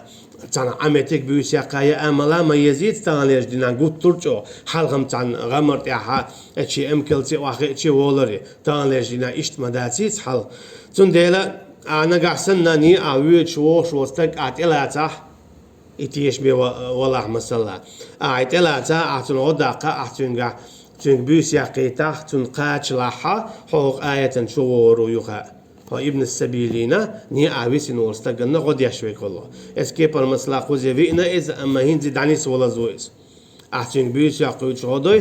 цхьана Ӏаметиг буьйса яккха я амала ма езийца таханлерчу динан гуттар а чӀогӀа, хьалха-м цхьана гӀамар тӀехь а, эчи эмкалци охьахиъчи воларе, таханлерчу динан иштта ма дацийца хьал. Цундела, а, нагахь санна некъахь воьдуш вогӀуш волу стаг а тӀелацахь, и тешаме ва-, валахь масала. А, и тӀелацахь, ахь цунна гӀо даккха, ахь цуьнгахь, цуьнга буьйса яккхийтахь, цунна кхачалахь, хьо хӀокху аятан чу вогӀур ву юха. Хьо ибн сабилина, некъахь висина волу стаганна гӀо деш верг хуьлу. Эцу кепара, масала, кхузе виъна иза, амма хӀинца дӀанисвалаза ву иза. Ахь цуьнга буьйса яккхуьйтуш гӀо дой,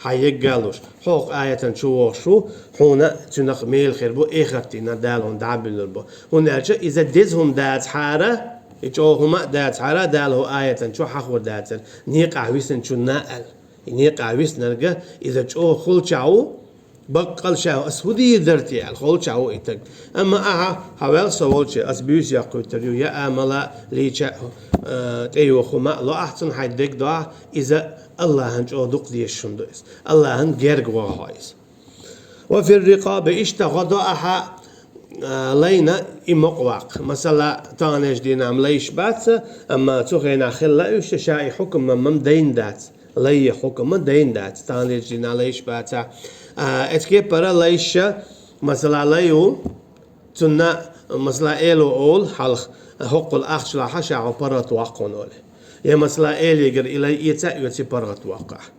хьан егга а луш, хьо хӀокху аятан чу вогӀуш ву, хьуна цуьнах мела хир бу, эхартина Дала хьуна дӀа а буьллур бу. ХӀунда аьлча иза деза хӀума дацахьара, и чӀогӀа хӀума а дацахьара, Дала хӀокху аятан чу хьахор дацара, некъахь висинчунна аьлла. И некъахь виснарга иза чӀогӀа хуьлучохь ву, баккъал ша ас хӀун дийр дара те аьлла, хуьлучохь ву и стаг. Амма ахьа, хьан ваьлла со волче, ас буьйса яккхуьйтур ю, я амала лийча, э, тӀейоху хӀума а ло ахь цунна, хьайн дегдо ахь, иза Аллахьан чӀогӀа дукха дезаш хӀума ду иза. Аллахьан герга ваха хьо иза. Ва фир рикъаби, иштта гӀо до ахьа, а, лайна и мукъаваккха. Масала, таханлерчу дийнахь-м лайш бац, амма цу хенахь хилла уьш, ша и хьукам-м дайна дац. Лайя хьукам-м дайна дац, таханлерчу дийнахь лайш бацахь. А, эцу кепара лайша, масала, лай ву, цунна, масала, эло олу хьалха, хӀоккхул ахчалахь ша хьо паргӀат воккхун олий. Я, масала, элигара и лай эца а оьций паргӀат воккхахь.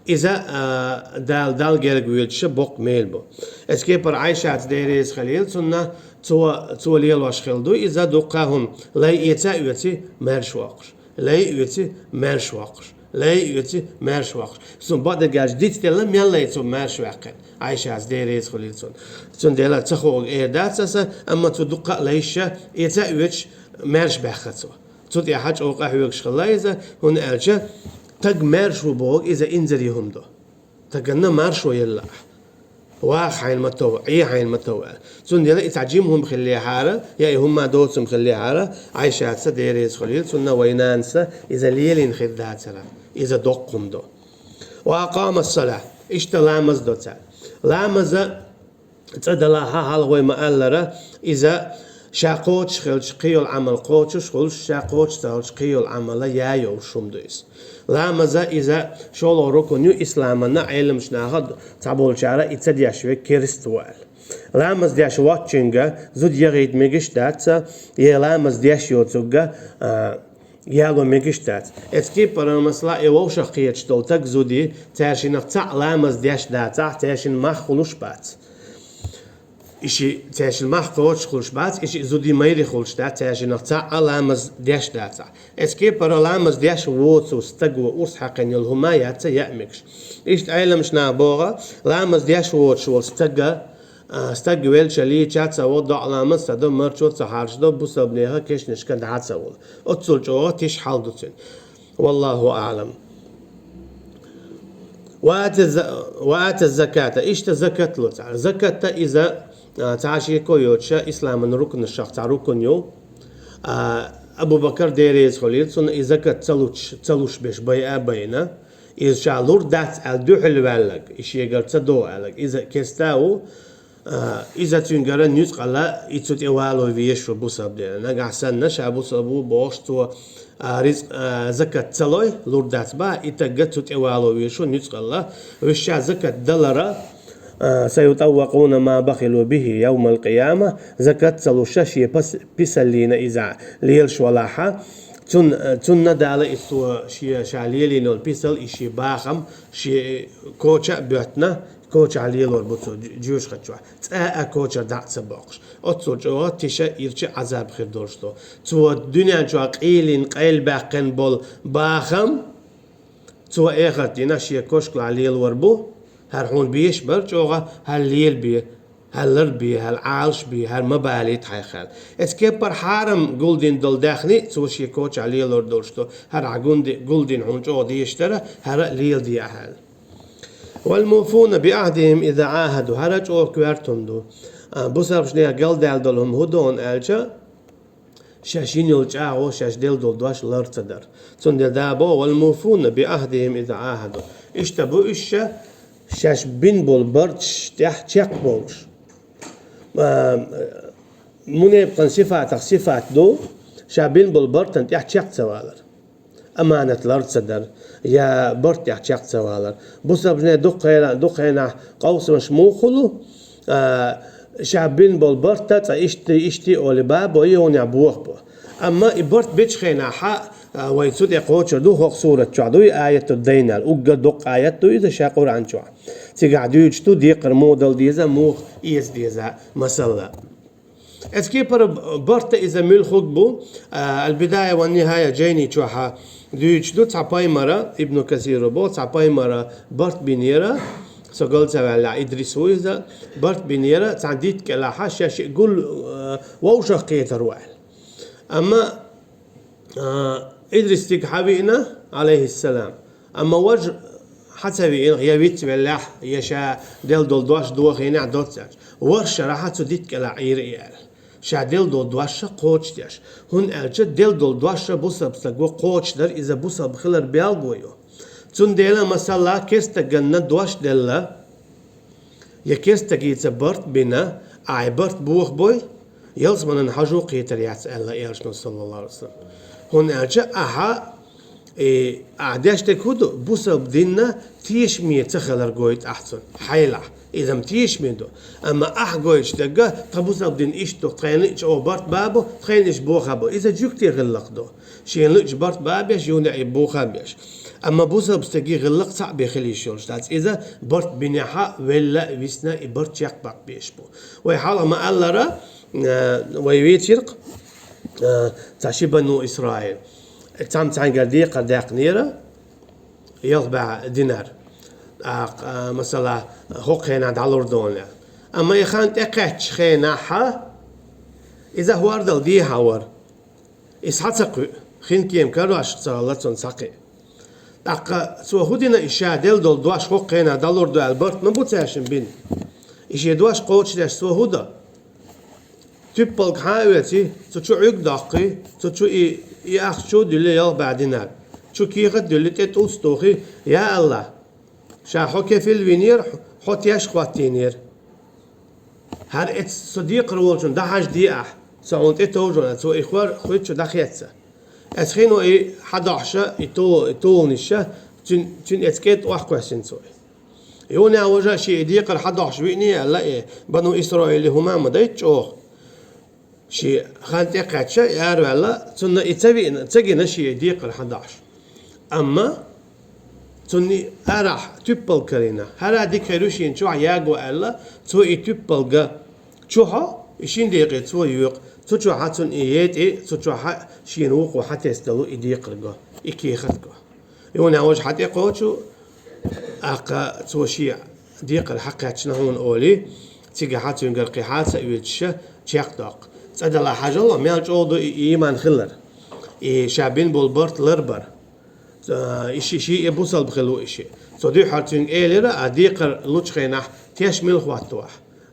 Иза, а, Дала, Далла герга воьдуша боккха мел бу. Эцу кепара Ӏайшаца, Дела реза хуьлийла цунна, цо, цо лелош хилла ду иза дуккха а хӀума, лай эца а оьций, маьрша воккхуш. Лай а оьций, маьрша воккхуш. Лай а оьций, маьрша воккхуш. Цунна бакъдерг аьлча, дицделла мел лай цо маьрша ваьккхина. Ӏайшаца, Дела реза хуьлийла цунна. Цундела ца хууг эр дац аса, амма цу дуккха а лайша эца а оьцуш, маьрша баьхна цо. Цу тӀехь чӀогӀа къахьоьгуш хилла иза, хӀунда аьлча стаг маьрша ву бохург иза инзаре хӀума ду. Стаганна маршо елла ахь. Ваха хьайна ма тов, Ӏе хьайна ма тов аьлла. Цундела и цхьа жима хӀума хиллехьара, я и хӀумма доцург хиллехьара, Ӏайшаца, Дела реза хуьлийла цунна, вайн нанас иза лелийна хир дацара. Иза доккха хӀума ду. Ва акъама ссалахь. Иштта ламаз до цара. Ламаза цӀа далахь, хьалха вай ма-аллара, иза ша кхочуш хилча кхин йолу Ӏамал кхочуш хуьлуш, ша кхочуш ца хилча кхин йолу Ӏамал яа йолуш хӀума ду иза. Ламаза иза шолгӀа рукун ю исламана, Ӏеламчу наха цхьаболчара и ца деш верг керста ву аьлла. Ламаз деш воцчуьнга зуда яхийта мегаш дац, я ламаз деш йоцург, а, яло мегаш дац. Эцу кепара, масала, и вовшах кхеташ долу стаг, зуда, цаьршинах цхьаъ ламаз деш дацахь, цаьршинна мах хуьлуш бац. И шиъ цаьршинна мах кхочуш хуьлуш бац, и шиъ зуда майре хуьлуш дац, цаьршинах цхьаъ а ламаз деш дацахь. Эцу кепара ламаз деш воцу стаго урс хьаькхина йолу хӀума яц яа мегаш. Иштта Ӏеламчу наха боху, ламаз деш воцуш волу стага, а, стаг велча лийча ца во, доӀа ламаз ца до, марчо ца хьарчадо, бусалбанеха кешнашка дӀа ца волу. Оццул чӀогӀа тиша хьал ду цуьнан. Валлаху аълам. Ва ата за-, ва ата заката. Иштта закат ло цара. Закатта иза, а, цхьа шеко йоцуша исламан рукнашах цхьа рукн ю. А, Абу Бакар, Дела реза хуьлийла цунна, и закат ца луш, ца луш беш байа а байна. Иза ша лур дац аьлла дуьхьал ваьлларг, и шегара ца до аьлларг, иза керста а ву, а, иза цуьнгара нуьцкъала и цу тӀе вало везаш ву бусалба динан. Нагахь санна ша бусалба ву бохуш цо, а, рицкъ, а, закат ца лой, лур дац боху, и стаг цу тӀе вало везаш ву нуьцкъала. Вуьш ша закат далара, А, «سيطوقون ما بخلوا به يوم القيامة», закат ца луш шен пас-, писаллина иза лелаш валахь, цун-, цунна Дала и цо шен, ша лелийна йолу писал, и шен бахам, шен коча а боьттина, кочахь лелор бу цо жу-, жоьжахати чохь. Цкъа а кочара дӀа а ца боккхуш. Оццул чӀогӀа тиша ирча Ӏазаб хир долуш ду. Цо дуьнен чохь къийлина, къайлабаьккхина болу бахам, цо эхарт дийнахь шен кошкалахь лелор бу, хӀара хьуна беш бара чӀогӀа, хӀара лелабе, хӀара ларбе, хӀара Ӏалашбе, хӀара ма балийта хьайх аьлла. Эцу кепара хьарам гулдина долу даьхни а цо шен кочахь лелор долуш ду, хӀара ахь гунди-, гулдина хьуна чӀогӀа дезаш дара, хӀара а леладе ахь аьлла. «والموفون بعهدهم إذا عاهدوا», хӀара чӀогӀа коьрта хӀума ду. А, бусалбанех галдаьлла долу хӀума хӀун ду аьлча, шаьш йина йолу чӀагӀо, шаьш делла долу дош лар ца дар. Цундела Дала боху: «والموفون بعهدهم إذا عاهدوا». Иштта бу уьш ша, шаьш бина болу барташ тӀехь чекх болуш. А, мунепикъан сифатах сифат ду, ша бина болу бартан тӀехь чекх ца валар. Аманат лар ца дар, я барт тӀехь чекх ца валар. Бусалбанех дукха хена-, дукха хенахь къовсамаш муха хуьлу, а, ша бина болу барт а цкъа иштта, иштта олий бабо, йонехь бохабо. Амма и барт бечу хенахь, а, вай цу тӀе кхочур ду, хӀокху сурат чохь ду и аят, дайнал. Уггар доккха аят ду иза ша Къуръан чохь. Цигахь дуьйцуш ду декхар муха дала деза, муха эца деза, масала. Эцу кепара барта иза муьлхуг бу, а, «Аль-Бидая ва Нихая» жайни чохьа дуьйцуш ду, цхьа пайхамара, Ибну Касира боху, цхьа пайхамара барт бинера, со гал ца ваьллехь, Идрис ву иза, барт бинера, цхьана дитта кӀелахьа шаьш гул, а, вовшах кхетар ву аьлла. Амма, а, Идрис стиг хьан виъна, алейхиссалам. Амма важа хьан ца виъна, я виц веллехь, я ша делла долу дош дохийнехь доццаьрча. ВорхӀ шарахьа цу дитта кӀелахь Ӏийра и аьлла. Ша делла долу дош кхочушдеш. ХӀунда аьлча делла долу дош бусалба стаг ву кхочушдар, иза бусалба хилар белго ю. Цундела, масала, керстаганна дош делла, я керстагица барт бина, ахь и барт бохабой, ялсаманан хьажо кхетар яц аьлла элчано, саллаллаху алейхи ва саллам. ХӀунда аьлча ахьа, э, ахь деш дерг хӀун ду? Бусалба динна тешаме ца хилар гойту ахь цунна, хьайлахь. Иза-м тешаме ду. Амма ахь гойтуш дерг, тхан бусалба дин иштта ду, тхайна лиъча оха барт бабо, тхайна иштта бохабо. Иза жуьгти гӀиллакх ду. Шена луьйчу барт бабеш, юна и бухабеш. Амма бусалба стаге гӀиллакх цхьаъ бен хила йиш йолуш дац. Иза барт бинехьа, велла а висна, и барт чекхбаккха безаш бу. Вай хьалха ма-аллара, э, вай вийцира-кх, э, цхьа ши бану Исраил. Цхьамма цхьаьнгара декхар даьккхинера, ялх бӀе динар. ТӀаккха, э, масала, хӀокху хенахь дӀалур долу. Амма и хан тӀекхаьччу хенахьа, иза хӀордал дехьа вара. И схьа ца кхуьу, хин кема карош ца хилла цунна схьакхиа. ТӀаккха цо хӀун дина, и ша делла долу дош хӀокху хенахь дӀалур ду аьлла, барт ма бу цаьршинна бина. И шен дош кхочушдеш цо хӀун до? Туьппалг хьан а оьций, цу чу Ӏуьрг доккхий, цу чу и, и ахча чу а дуьллий, ялх бӀе динар. Чу кехат а дуьллий, тӀе тӀулц а тухий, я АллахӀ, ша хьо кефил винера, хьо теш хӀоттийнера. ХӀара эцу со декхар волчун дӀахьажде ахь, со хьуна тӀе товжо, цо и хӀор хуьтту дӀахецна. Эцу хино и хьадохьуша, и то-, и толаниша, цуьн-, цуьнан эцу кӀентӀа охьакхоьссина цо и. Юна а важа шен и декхар хьадохьуш виъний аьлла, и бану Исраили хӀума ма дайта чӀогӀа. Шен хан тӀекхаьчча, и араваьлла, цунна и ца виъна, ца гина шен декхар хьан дахьаш. Амма цунна и арахь туьппалг карийна. ХӀара дика хир ю шена чохь яго аьлла, цо и туьппалга чухьо, и шин декъе цо йоькъу, цу чохьа цунна и етӀе, цу чохьа шена вукхо хьан тесна долу и декхар го, и кехат го. Юна а важа хьан тӀекхочу, аккха цо шен декхар хьакхаьчна хьуна олий, цигахьа цуьнгара кхин хьа а ца оьцуша, чекхдоккху. ЦӀа дала хьажал, мел чӀогӀа ду и ийман хилар. И ша бина болу барт ларбар. Ца-, и ши, ши и бусалба хила ву и ши. Цо дуьххьара цуьнга элира, а декхар лучу хенахь теш мила хӀотто ахь?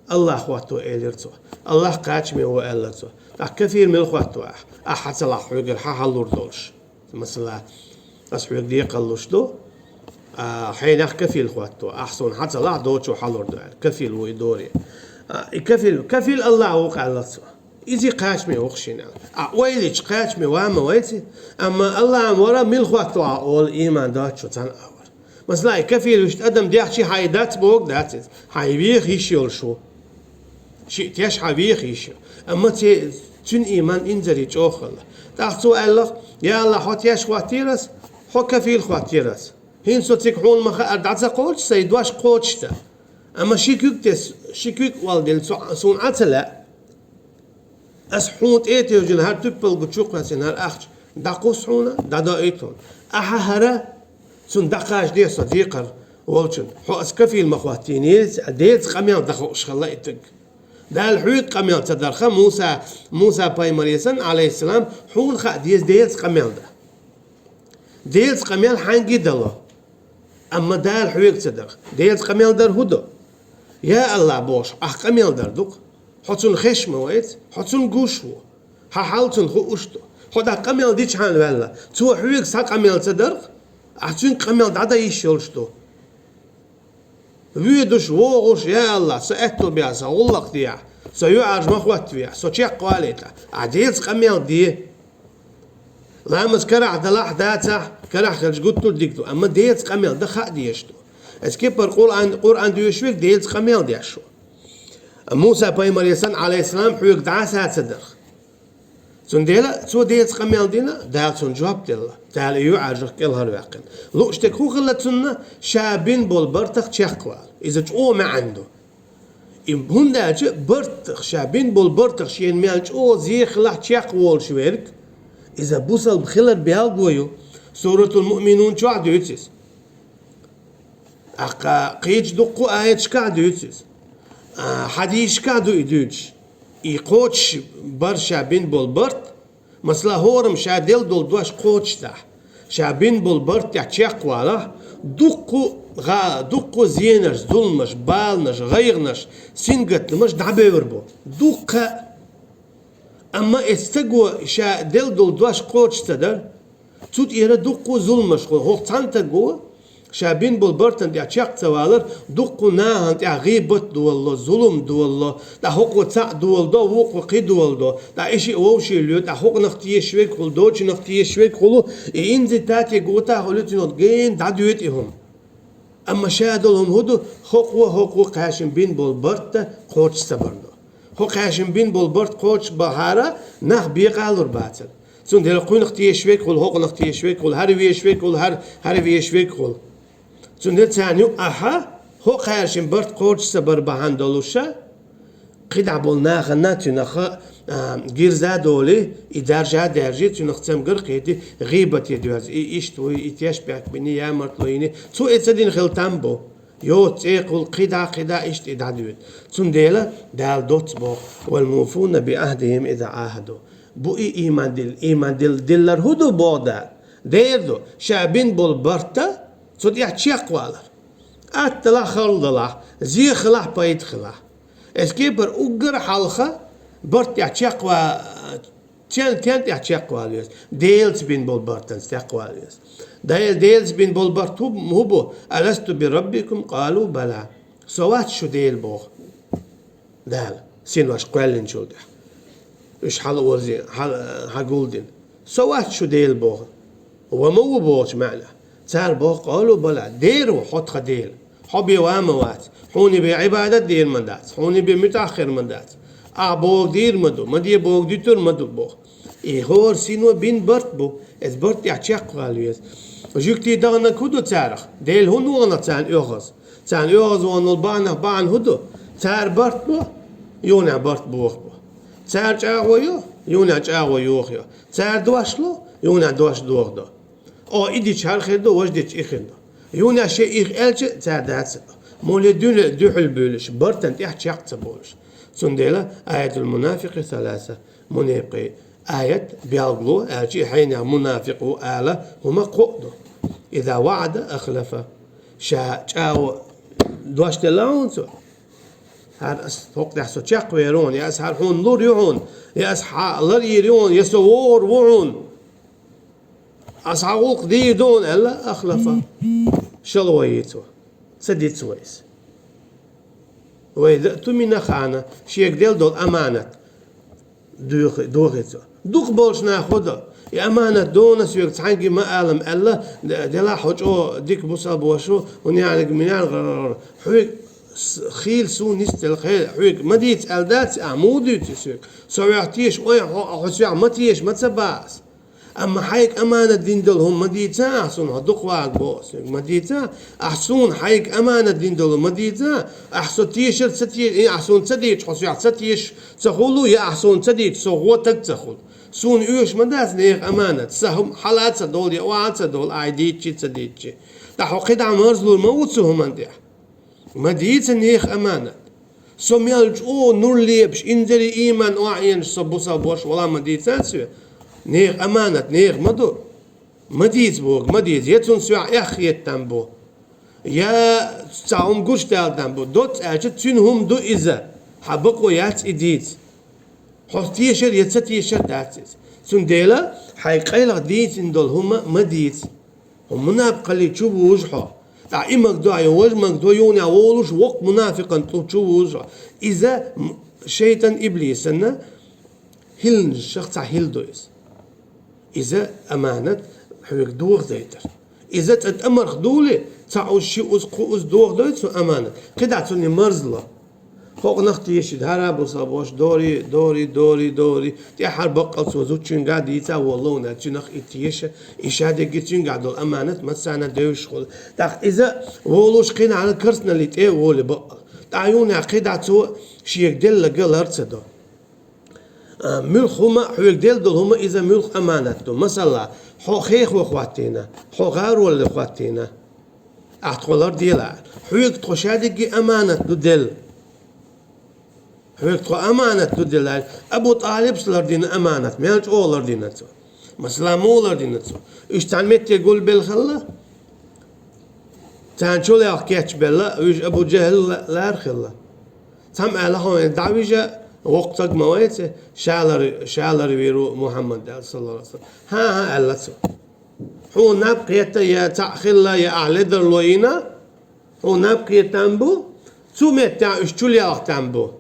АллахӀ хӀотто, элира цо. АллахӀ кхачаме ву, аьлла цо. ТӀаккха кафир мила хӀотто ахь? Ахьа ца лахь хьоьгара хьан хьаллур долуш. Масала, ас хьоьга декхаллуш ду, а, хьенех кафил хӀотто, ахь суна хьан ца лахь, дочо хьалур ду аьлла. Кафил ву и доре. А, и кафил, кафил АллахӀ ву-кх аьлла цо. Иза кхачаме ву-кх шена аьлла. А, ойла йича кхачаме ван ма вайци, амма АллахӀан вара мила хӀотто а олу, ийман доцучу цхьана а вара. Масала, и кафил вуьшта адам дехчий хьайн дац бохург дац иза. Хьайн веха йиш йолуш ву. Шиъ теш хьан веха йиш ю. Амма ци-, цуьнан ийман инзаре чӀогӀа хилла. ТӀаккха цо аьлла: «Я АллахӀ, хьо теш хӀоттийра ас, хьо кафил хӀоттийра ас. ХӀинца со цига хьуна ма хаара дӀа ца кхочуш, сайн дош кхочуш ца. Амма ши куьг тесна, ши куьг олдина, со, суна Ӏа ца лаьа. Ас хьуна тӀе а тевжина, хӀара туьппалгӀа чу кхоьссина, хӀара ахча дӀакхуссу хьуна, дӀадоуьйту хьуна. Ахьа хӀара, цунна дӀакхачаде со декхар волчунна. Хьо ас кафил ма хӀоттийна, Делаца къамел дан хууш хилла и стаг. Дала хьоьга къамел ца дарх, Муса, Муса пайхамаре санна, Ӏалайхиссалам, хьуна хаа деза Делаца къамел дан. Делаца къамел хьаьнга а дало. Амма Дала хьоьга ца дарх. Делаца къамел дар хӀун ду? Я АллахӀ, бохуш, ахь къамел дар ду-кх. Хьо цунна хезаш ма вац, хьо цунна гуш ву. Хьан хьал цунна хууш ду. Хьо дӀа къамел дичхьана ваьлла, цо хьоьга схьа къамел ца дарх, ахь цуьнга къамел дӀадан йиш йолуш ду. Воьдуш, вогӀуш, я АллахӀ, со аьтто бехьа, со гӀуллакх дехьа, со юьхьӀаьржа ма хӀоттавехьа, со чекхвалийтахь, ахь Делаца къамел де. Ламаз карахь далахь, дацахь, карахь хилча гуттар а дика ду, амма Делаца къамел дан хаа дезаш ду. Эцу кепара Къуръан, Къуръан доьшуш верг Делаца къамел деш ву. Муса пайхамаре санна, Ӏалайхиссалам, хьоьга дӀаса ца дарх. Цундела цо Делаца къамел дина, Дала цунна жоп делла. Дала и юьхьӀаьржах кӀелхьарваьккхина. Лууш дерг хӀун хилла цунна? Ша бина болу бартах чекхвала. Иза чӀогӀа маьӀна ду. И хӀунда аьлча бартах, ша бина болу бартах шена мел чӀогӀа зен хилахь чекхволуш верг, иза бусалба хилар белгало ю. Суратул Муъминун чохь дуьйцу иза. ТӀаккха кхечу дуккха аяташкахь дуьйцу иза. А, хьадисашкахь ду и дуьйцуш. И кхочуш бар ша бина болу барт, масала, хӀораммо ша делла долу дош кхочушдахь, ша бина болу барт тӀехь чекхвалахь, дуккха гӀа-, дуккха зенаш, зуламаш, баланаш, гӀайгӀанаш, сингаттамаш дӀабевр бу. Дуккха а. Амма эцу стаго ша делла долу дош кхочуш ца дара, цу тӀера дуккха а зуламаш хуьлу. ХӀокху цхьана стаго ша бина болу бартана тӀехь чекх ца валар, дуккха а нахана тӀехь гӀийбат долало, зулам долало, тӀаккха хӀокхо цхьаъ доладо, вукхо кхин доладо, тӀаккха и шиъ вовшийн лоьду, тӀаккха хӀокхунах тешаш верг хуьлу, дочунах тешаш верг хуьлу, и инзитате гота а хуьлу, цуьнан гена дӀадоьду и хӀума. Амма ша долу хӀума хӀун ду, хӀокхо, хӀокхо кхаьшна бина болу барт кхочуш ца бар ду. ХӀокхо кхаьшна бина болу барт кхочуш бахьара нах бекъалур бацара. Цундела кхунах тешаш верг хуьлу, хӀокхунах тешаш верг хуьлу, хӀара вешаш верг хуьлу, хӀара, хӀара вешаш верг хуьлу. Цундела царна юкъахь хӀокхо кхаьшна барт кхочуш ца бар бахьана долуша, кхидӀа болу нахана цуьнах, а, гирза а долий, и даржа а даьржий, цуьнах цамгар а кхетий, гӀийбате доьзна. И иштта вуй, и теш бехк бини, ямартло йини. Цо и ца дина хила там бу. Йоцу цӀе кхул, кхидӀа, кхидӀа, иштта и дӀадоьду. Цундела Дала доцца боху: «Вал муфуна би ахӀдихим иза ахӀаду». Бу и ийман дилла, ийман дилла, диллар хӀун ду боху Дала? Дера ду, ша бина болу барта цу тӀехь чекхвалар. Атта далахь, хала далахь, зен хилахь, пайда хилахь. Эцу кепара уггар а хьалха барт тӀехь чекхва-, цен-, цен тӀехь чекхвала веза. Делаца бина болу бартанца чекхвала веза. Де-, Делаца бина болу барт хӀу-, хӀун бу? «Аласту би раббикум?» Къалу: «Бала». Со вац шу Дела боху Дала, синош кхоьллинчул тӀехь. Уьш хьала озий, хьала, хьагулдина. Со вац шу Дела боху. Ва ма ву бохучу маьӀна. Цара боху: «Къалу бала, дера ву хьо тхан Дела. Хьо бен ван ма вац. Хьуна бен Ӏибадат дийр ма дац. Хьуна бен муьтӀахь хир ма дац. Ахь бохург дийр ма ду, ма де бохург дуьтур ма ду», боху. И хӀора сино бина барт бу, эцу барт тӀехь чекхвала веза. Жуьгтий даханарг хӀун ду царах? Дела хӀунда вахана царна оьгӀаз? Царна оьгӀаз вахана волу бахьанах бахьана хӀун ду? Цара барт бо, юханехь барт боху бо. Цара чӀагӀо йо, юханехь чӀагӀо йоху йо. Цара дош ло, юханехь дош дохадо. О, и дича хӀара хир ду, важа дича и хир ду. Юханехь шен и аьлча, цара дац а. Муьлхха дуьне дуьхьал буьйлуш, бартана тӀехь чекх ца болуш. Цундела аятул мунафикъи саласа, мунепкъий аят белгало, аьлча и хьенех мунафикъ ву ала хӀума кхоъ ду. Иза ваӀада ахлафа. Ша чӀагӀо дош делла хьуна цо? ХӀара ас хӀокху тӀехь со чекхвер ву хьуна, я ас хӀара хьуна лур ю хьуна, я ас хьа лар йийр ю хьуна, я со вогӀур ву хьуна. Ас хьан гӀуллакх дийр ду хьуна аьлла, ахлафа. ШалгӀо йи цо. Ца дицу вай иза. Вай да тумина хана, шега делла долу аманат дохи-, дохи цо. Дукха болчу наха хӀун до? И аманат дона соьга цхьаьнгге ма алам аьлла, делахь хьо чӀогӀа дика бусалба ваша ву, хӀунда аьлча, хьоьга с-, хийла суна нисделла, хьоьга ма дийца аьлла дац, ахь муха дуьйцу соьга? Со хьох теша, ой, хьо, хьо соьх ма теша, ма ца боху ас. Амма хьайга аманат дина долу хӀума ма дийца ахь суна, хьо дукха вагӀа боху соьга, ма дийца, ахь суна хьайга аманат дина долу ма дийца, ахь со тешар ца те-, и ахь суна ца дийцча, хьо соьх ца теша ца хуьлу, я ахь суна ца дийцча, со гӀо таг ца хуьлу. Суна оьшуш ма дац нехан аманат, сан хӀума хьала а ца долу, я охьа а ца долу, ахь дийцчи а ца дийцчи. ТӀаккха хьо кхидӀа марзлур ма ву цу хӀуманна тӀехь. Ма дийца нехан аманат. Со мел чӀогӀа нур лепаш, инзаре ийман охьаэцаш со бусалба ваша валахь ма дийца соьга. Нехан аманат, нехан ма ду. Ма дийца боху, ма дийца. Я цунна соьх эхь хетта там бу, я цхьа хӀума гучудаьлла там бу. Доцца аьлча, цуьнан хӀума ду иза. Хьан бакъо яц и дийца. Хьо тешар я ца тешар дац иза. Цундела хьайга къайлаха дийцина долу хӀума ма дийца. Хьо мунапикъалле чу вужу хьо. ТӀаккха и магадо, я важа магадо, юханехь волуш воккха мунафикъан тӀу чу вужу хьо. Иза м-, шайтӀан иблисана хӀилланашах цхьа хӀилла ду иза. Иза аманат хьоьга дохадайтар. Иза цӀа тӀамарх дули, цхьа уз, ши уз, кху уз дохадойту цу аманат. КхидӀа цунна марзло. ХӀокхунах тешийта, хӀара бусалба ваша дори, дори, дори, дори. ТӀаьххьара баккъал цо зудчуьнгахь дийца а воллу, цуьнах и теша, и шадерриге цуьнгахь долу аманат массарна девзаш хуьлу. ТӀаккха иза волуш кхин а карсналлин тӀе а волу баккъал. ТӀаккха юханехь кхидӀа цо шега делларг лар ца до. А, муьлхха хӀума, хьоьга делла долу хӀума иза муьлхха аманат ду. Масала, хьо хехо хӀоттийна, хьо гӀароле хӀоттийна. Ахь тхо ларделахь. Хьоьга тхо шадерриге аманат ду делла. Хьоьга тхо аманат ду делла. Абу ТӀалибас лардина аманат, мел чӀогӀа лардина цо. Масала, муха лардина цо? Уьш цхьана метте гулбелла хилла. Царна чулелха кечбелла, уьш Абу ЖахӀал ла-, лара хилла. Цхьамма аьлла: «Хьо вайн дӀавижа, воккха стаг ма вайца, ша лар-, ша ларвийр ву Мухьаммад», аьлла, саллаллаху Ӏалайхи ва саллам. «ХӀан-хӀан», аьлла цо. «Хьуна наб кхетта, я цхьаъ хилла, я ахь ледарло йина, хьуна наб кхетта там бу, цу меттехь уьш чулелха там бу.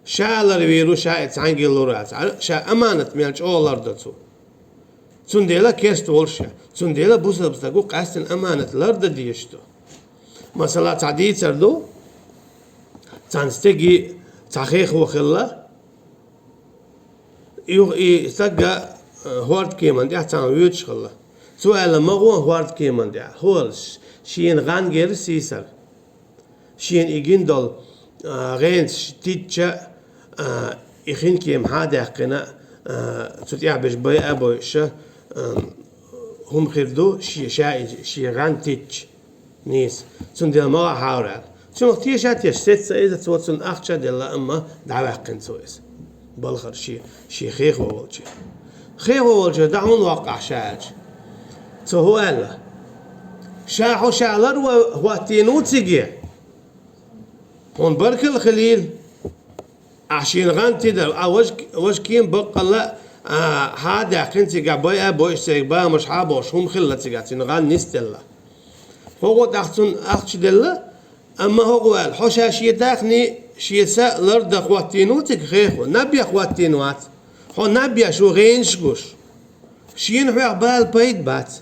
Ша ларвийр ву, ша и цхьаьнгге лур вац. Ша аманат мел чӀогӀа лардо цо. Цундела керста волуш ша. Цундела бусалба стаг ву, къаьстина аманат лардан дезаш ду». Масала, цхьа дийцар ду, цхьана стеган цхьа хехо хилла, юха и стаг, э, хӀордкеман тӀехь цхьаьна воьдуш хилла. Цо аьлла: «Ма гӀо хӀордкеман тӀехь, хӀола, ш-, шена гӀан гира сийсара». Шена и гина долу, а, гӀенаш тидча, а, и хин кема хьа а даьккхина, а, цу тӀехь берш байа а бойуш, а, хӀума хир ду, шен, ша и, шен гӀан тидча нийса. Цундела ма гӀа хьуна аьлла. Цунах теша а тешна, сецца иза, цо цунна ахча а делла, амма дӀаваьккхина цо иза. Балхара шен, шен хехо волчу. Хехо волчу дӀа хӀунда воккху ахь ша аьлча? Цо хӀун аьлла? Ша хьо ша ларван хӀоттийна ву цига. Хьуна баркалла хилийла. Ахь шена гӀан тидар, а важа, важа кема баккъалла, а, хьа а даьккхина цигахь, байа а бойуш, цигахь бамаш хьа а бохуш, хӀума хилла цигахь, цуьнан гӀан нисделла. ХӀокхо тӀаккха цунна ахча делла, амма хӀокхо аьлла: «Хьо ша шен дахни, шен са лардан хӀоттийна ву цига хехо, наб ян хӀоттийна вац. Хьо наб еш ву гӀенаш гуш. Шена хьох бала пайда бац.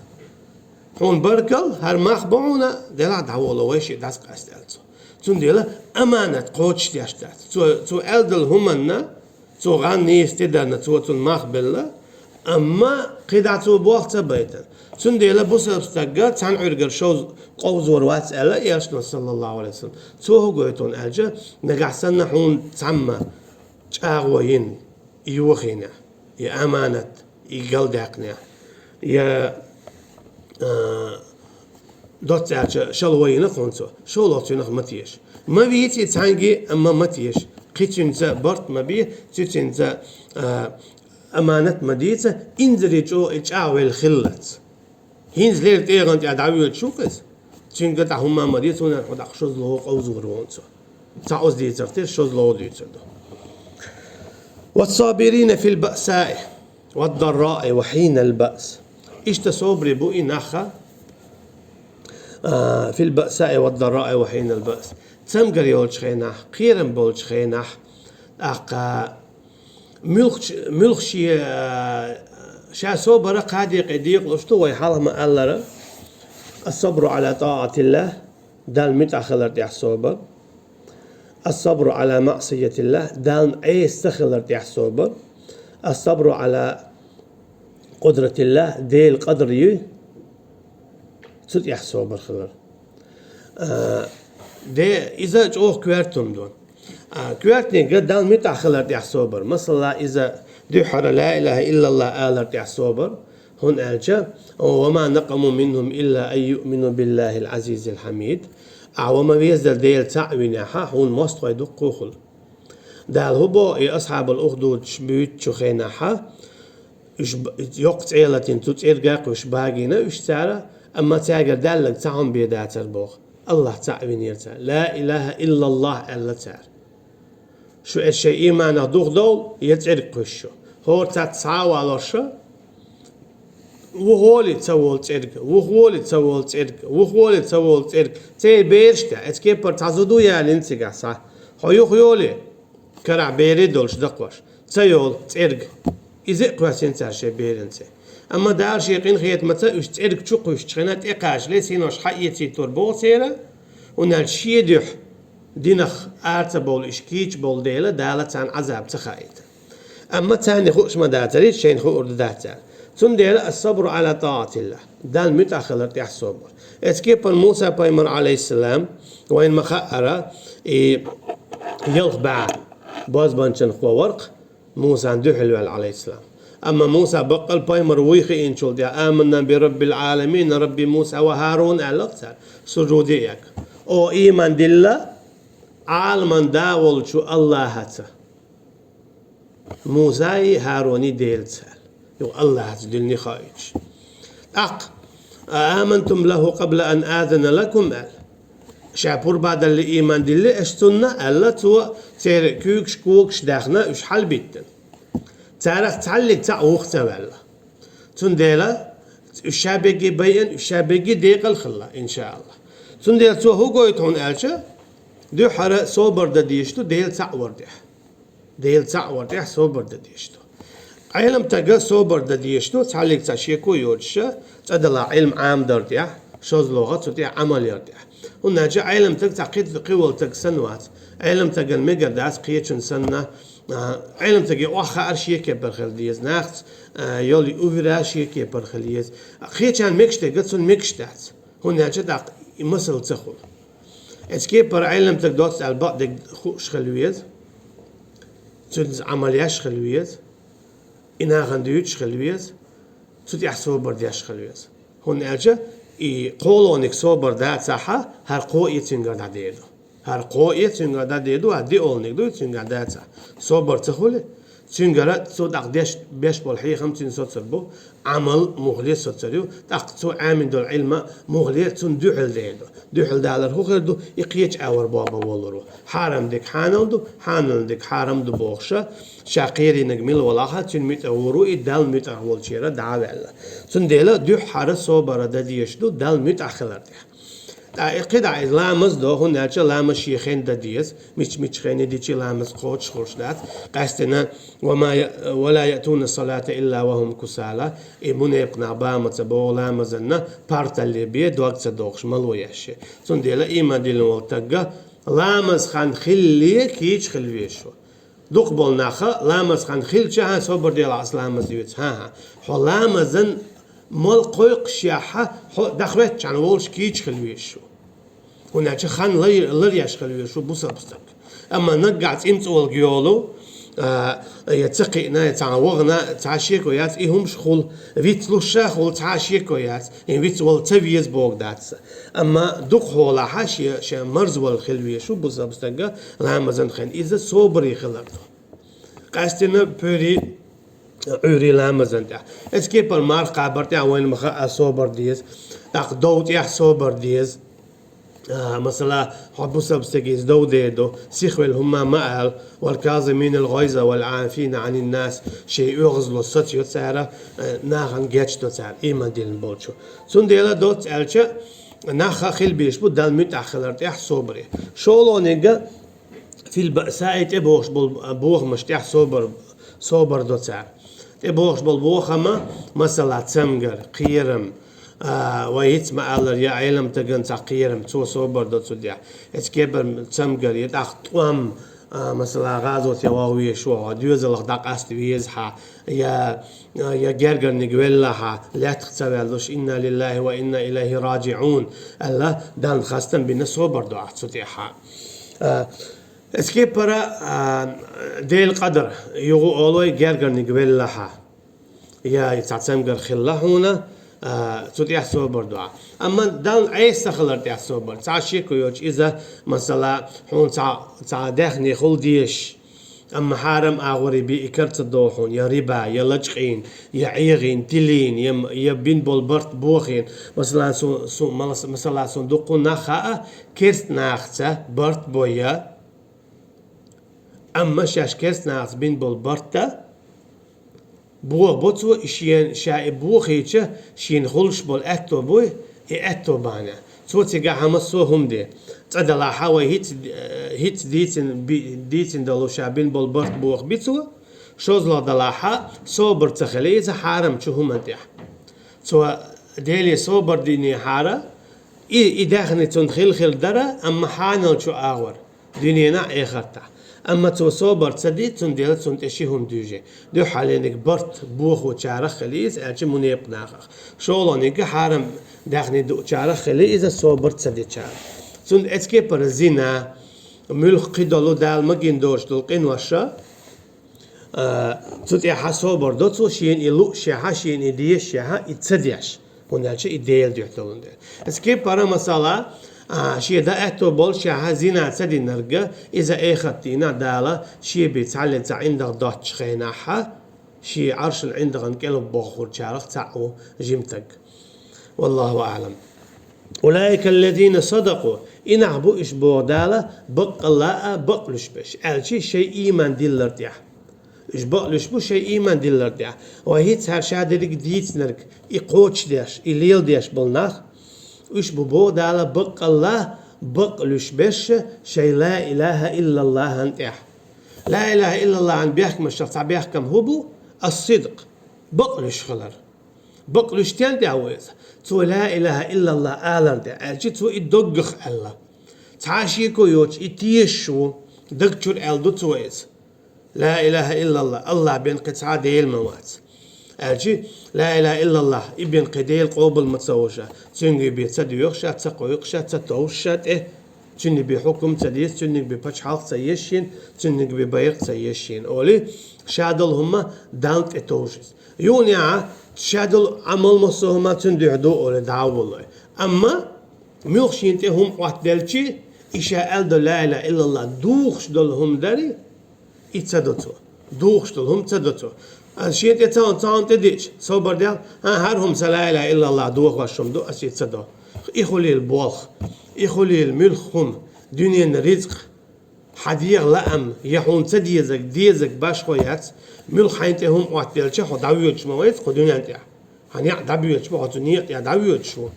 Хьуна баркалла, хӀара мах бу хьуна, делахь дӀаволо вай шиъ дӀасакъаста», аьлла цо. Цундела аманат кхочушдеш дац. Цо, цо аьлла долу хӀуманна, цо гӀан нийса тидарна, цо цунна мах белла, амма кхидӀа цо болх ца байтина. Цундела бусалба стагга цхьана Ӏуьргара шовзткъа къовзор вац аьлла Элчано, саллаллаху Ӏалайхи ва саллам. Цо хӀун гойту аьлча, нагахь санна хьуна цхьамма чӀагӀо йина, и йохийна, и аманат, и галдаьккхина, я, а, доцца аьлча, шалхо йина хьуна цо, шолгӀа цуьнах ма теша. Ма вийца и цхьаьнгге, амма ма теша. Кхин цуьнца барт ма бе, цуьнца, а, аманат ма дийца, инзаре чӀогӀа и чӀагӀвелла хиллалц. ХӀинца леррина тӀегӀан тӀехь дӀавоьдуш ву-кх иза. Цуьнга тӀехь хӀумма ма де, цунах хьо дӀа шозлагӀа къовзор ву хьуна цо. Цхьа уз дийцар тера, шозлагӀа дуьйцур ду. «والصابرين في البأساء والضراء وحين البأس». Иштта собаре бу и нах, а, «في البأساء والضراء وحين البأس». Цамгар йолчу хенахь, кхерам болчу хенахь, тӀаккха Муьлххача, муьлххача, а, ша собар кхаа декъе декъалуш ду вай хьалха ма-аллара: الصبر على طاعة الله, Далла муьтӀахь хилар тӀехь собар. الصبر على معصية الله, Далла Ӏеса ца хилар тӀехь собар. الصبر على قدرة الله, Делан къадар ю, цу тӀехь собар хилар. А, де, иза чӀогӀа коьрта хӀума ду. А, коьртаниг Далла муьтӀахь хилар тӀехь собар. Масала, иза дуьххьара لا إله إلا الله алар тӀехь собар. ХӀунда аьлча: وما نقموا منهم إلا أن يؤمنوا بالله العزيز الحميد. А, ва ма веза Дела цхьаъ винехь, хьуна мостагӀий дуккха а хуьлу. Дала хӀун боху и асхьабул ухдудаш буьйцучу хенахь? Уьш б-, йоккха цӀе латийна, цу цӀергах уьш багийна уьш цара, амма цаьргара даьлларг цхьа хӀума бен дацара боху. АллахӀ цхьаъ винера цара. لا إله إلا الله аьлла цара. Шу эс шайн ийманах духадовла, я цӀерга кхуьссу шу. ХӀора цхьацца схьа а валош, вухаволий ца волу цӀерга, вухаволий ца волу цӀерга, вухаволий ца волу цӀерга. Церан бераш тӀехь, эцу кепара цхьа зуда ялийна цигахь схьа. Хьо юхайолий, карахь берий долуш дакхош. Ца йолу цӀерга. Иза а кхоьссина цара шайн беран цӀе. Амма Дала шен къинхетамаца уьш цӀерга чу кхуьссучу хенахь тӀекхачале синош хьаэцийтур боху церан, хӀунда аьлча шен дуьхьа динах ара ца бовлу, уьш кийча болу дела, Дала царна Ӏазаб ца хаийта. Амма царна хууш ма дацара, шайна хуур ду дац цара. Цундела الصبر على طاعة الله, Далла муьтӀахь хилар тӀехь собар. Эцу кепара Муса-пайхамар, Ӏалайхиссалам, вайна ма-хаъара, и ялх бӀе бозбуанчалхо вара-кх, Мусан дуьхьал ваьлла, Ӏалайхиссалам. Амма Муса баккъал пайхамар вуй хиъначул тӀехь: آمنا برب العالمين, Рабби Муса ва ХӀарун, аьлла-кх цара, сужуде а эгна. О, ийман дилла Ӏаламан да волчу АллахӀаца, Мусаи ХӀаруни Делаца аьлла. Юха АллахӀаца дуьллий хаийтуш. ТӀаккха: آمنتم له قبل أن آذن لكم аьлла. Ша пурба далале ийман дилли аша цунна аьлла, цо церан куьйгаш, когаш даьхна, уьш хьалабиттина. Царах цхьаллиг цхьаъ вуха ца ваьлла. Цундела уьш ша бегге байъина, уьш ша бегге декъал хилла, иншааллахӀ. Цундела цо хӀун гойту хьуна аьлча, дуьххьара собар дан дезаш ду Дела цхьаъ вар тӀехь. Дела цхьаъ вар тӀехь собар дан дезаш ду. Ӏеламстага собар дан дезаш ду, цхьаллиг цхьа шеко йоцуша, цӀа дала Ӏилма Ӏамадар тӀехь, шозлагӀа цу тӀехь Ӏамал яр тӀехь. ХӀунда аьлча Ӏеламстаг цхьа кхин, кхин волу стаг санна вац. Ӏеламстагана мегар дац кхечун санна, а, Ӏеламстаге охьахаар шен кепара хила деза, нахаца, а, йолу увира шен кепара хила еза. Кхечарна мегаш дерг цунна мегаш дац. ХӀунда аьлча тӀаккха и масал ца хуьлу. Эцу кепара Ӏеламстаг доцца аьлла бакъдерг хууш хила веза, цуьнца Ӏамал еш хила веза, и нахана дуьйцуш хила веза, цу тӀехь собар деш хила веза. ХӀунда аьлча и кхолониг собар дацахь, хӀара кхо а цуьнгара дӀадер ду. ХӀара кхо а цуьнгара дӀадер ду, хӀара диъолниг ду, цуьнгара дацахь. Собар ца хуьлу, цуьнгара цо тӀаккха деш, беш болу хьехам цуьнан соцур бу, Ӏамал муххале соцур ю, тӀаккха цо Ӏамийна долу Ӏилма муххале цунна дуьхьал дер ду. Дуьхьал далар хӀун хир ду, и кхечу агӀор бобан волур ву. Хьарам дерг хьанал ду, хьанал дерг хьарам ду бохуша, ша кхерийнарг мила валахь а, цуьнан муьтӀахь вур ву и Далла муьтӀахь волчеран дӀа а ваьлла. Цундела дуьххьара собар дан дезаш ду Далла муьтӀахь хилар тӀехь. ТӀаккха и кхидӀа иза ламаз до, хӀунда аьлча ламаз шен хенна дан деза, мича-мича хене дичи ламаз кхочуш хуьлуш дац. Къаьстина: وما ي-، ولا يأتون الصلاة إلا وهم كسالى. И мунепакъ нах бан ма ца богӀу ламазанна, парталле бен, дог ца дохуш, мало еш. Цундела ийман диллина волу стагга ламаз хан хиллале кийча хила везаш ву. Дукха болу наха ламаз хан хилча, хьан собар делахь аса ламаз доьцу, хьан-хьан. Хьо ламазан мал кхойкхушехь, хьо дӀахӀоьттичхьана волуш кийча хила везаш ву. ХӀунда аьлча хан лай-, лар еш хила везаш ву бусалба стаг. Амма наггахь цӀинцӀа волга йолу, а, я ца кхиъна, я цхьа вахана, цхьа шеко яц, и хӀумаш хуьлу, вицлуш а хуьлу, цхьа шеко яц, и вицвала ца веза бохург дац. Амма дукха хьолахь шен, шен марзвала хила везаш ву бусалба стаг ламазан хен. Иза собаре хилар ду. Къаьстина пуьйрий, Ӏуьйрий ламазан тӀехь. Эцу кепара марха кхабар тӀехь вайна ма хаъа собар деза. ТӀаккха дов тӀехь собар деза. А, масала, хьо бусалба стаге иза дов дер ду, сихвелла хӀумма ма ала: والكاظمين الغيظ والعافين عن الناس. Шайн оьгӀазло сацайо цара, э, нахана гечдо цара, ийман диллина болчу. Цундела доцца аьлча, нах хила безаш бу Далла муьтӀахь хилар тӀехь собаре. ШолгӀаниг: في البأساء, тӀебогӀуш болу бохамаш тӀехь собар, собар до цара. ТӀебогӀуш болу бохама, масала, цамгар, кхерам, а, вай хӀинца ма-аллара, я Ӏеламстагана цхьа кхерам, цо собар до цу тӀехь. Эцу кепара цамгар, я тӀаккха тӀом, а, масала, гӀазоте ваха везаш ву хьо, доьзалх дӀакъаста веза хьа, я, я гергарниг велла хьа, лаьттах ца ваьллуш, «Инна лиллахи ва инна илайхи раджиӀун», аьлла, Далла хастам бина собар до ахь цу тӀехь. А, Эцу кепара, а, Делан къадар, юха олу вай, гергарниг велла хьа, я цхьа цамгар хилла хьуна, а, цу тӀехь собар до ахь. Амма Далла Ӏеса ца хилар тӀехь собар. Цхьа шеко йоцуш иза, масала, хьуна цхьа, цхьа даьхни хула дезаш, амма хьарам агӀор бен и кара ца догӀу хьуна, я риба, я лачкъийна, я ӀегӀийна, тилийна, я, я бина болу барт бохийна. Масала, су-, су-, мала-, масала, суна дуккха нах хаьа, керста нахаца барт бо я, амма шаьш керста нахаца бина болу барт а бохабо цо, и шен, ша и бохийча, шена хуьлуш болу аьтто буй, и аьтто бахьана. Цо цигахь хӀума, со хӀума де. Цкъа делахь а вай хӀинца, хӀинца дийцина, би-, дийцина долу ша бина болу барт бохаби цо, шозлагӀа делахь а, собар ца хили иза хьарам чу хӀуманна тӀехь. Цо Деле собар динехьара, и, и даьхни цунна хила-хила дара, амма хьанал чу агӀор, дуьненахь а, эхартахь. Амма цо собар ца ди, цундела цунна тӀе ши хӀума дуьйжи. Дуьххьалниг барт бохочарах хили иза, аьлча мунепакъ нахах. ШолгӀаниг хьарам даьхни дуучарах хили иза, собар ца дечарах. Цундела эцу кепара зина, муьлхха кхидолу Дала магийна доцуш долу къиноша, А, цу тӀехь собар до цо, шена и луушехь, шена и дезашехь, и ца деш. ХӀунда аьлча и Делан дуьхьа долун дела. Эцу кепара, масала, а, шен дан аьтто болушехь зина ца динарг, иза эхартахь Дала шен бен цхьаллица ӀиндагӀ доцучу хенахь, шен Ӏаршал ӀиндагӀан кӀел бохурчарах цхьаъ ву жимстаг. Валлаху аӀлам. «Улаика аллазина садакъу», и нах бу уьш, боху Дала, баккъалла а бакълуьйш берш, аьлча шайн ийман диллар тӀехь. Уьш бакълуьйш бу шайн ийман диллар тӀехь. Вай хӀинца хӀара ша дерриг дийцинарг, и кхочушдеш, и леладеш болу нах, уьш бу, боху Дала, баккъалла бакълуьйш берш шайн ла илаха иллаллахӀан тӀехь. Ла илаха иллаллахӀан бехкамашах цхьа бехкам хӀун бу? Ас-сидкъ, бакълуьйш хилар. Бакълуьйш стен тӀехь ву иза? Цо ла илаха иллаллахӀ аларна тӀехь, аьлча цо и доггах аьлла. Цхьа а шеко йоцуш, и тешаш ву, даг чуьра аьлла ду цо иза. Ла илаха иллаллахӀ, АллахӀ бен кхин цхьа а Дела ма вац. Аьлча, ла илаха иллаллахӀ, и бен кхин Дела къобал ма ца ву ша, цуьнга бен ца доьху ша, ца кхойкху ша, ца товшу ша тӀе, цуьнан бен хьукум ца деза, цуьнан бен пачхьалкх ца еза шена, цуьнан бен байракх ца еза шена, олий, ша долу хӀума Далла тӀе товжу иза. Юха а, ша долу Ӏамал массо а хӀума цуьнан дуьхьа ду олий, дӀа а воллой. Амма муьлхха шена тӀе хӀума Ӏоттаделча, и ша аьлла долу ла илаха иллаллахӀ духуш долу хӀума дарий, и ца до цо. Духуш долу хӀума ца до цо. Ас шена тӀе ца, ца хӀума тӀе диъча, собар дел, хӀан, хӀара хӀума сан ла илаха иллаллахӀ дохош хӀума ду, ас и ца до. И хуьлийла болх, и хуьлийла муьлхха хӀума, дуьненан рицкъ, хьан дегӀан лаам, я хьуна ца дезарг, дезарг башхо яц, муьлхха хьайна тӀе хӀума Ӏоттаделча, хьо дӀавоьдуш ма вац кху дуьнен тӀехь. Хьан некъ дӀабоьдуш бу, хьо цу некъа тӀехь дӀавоьдуш ву.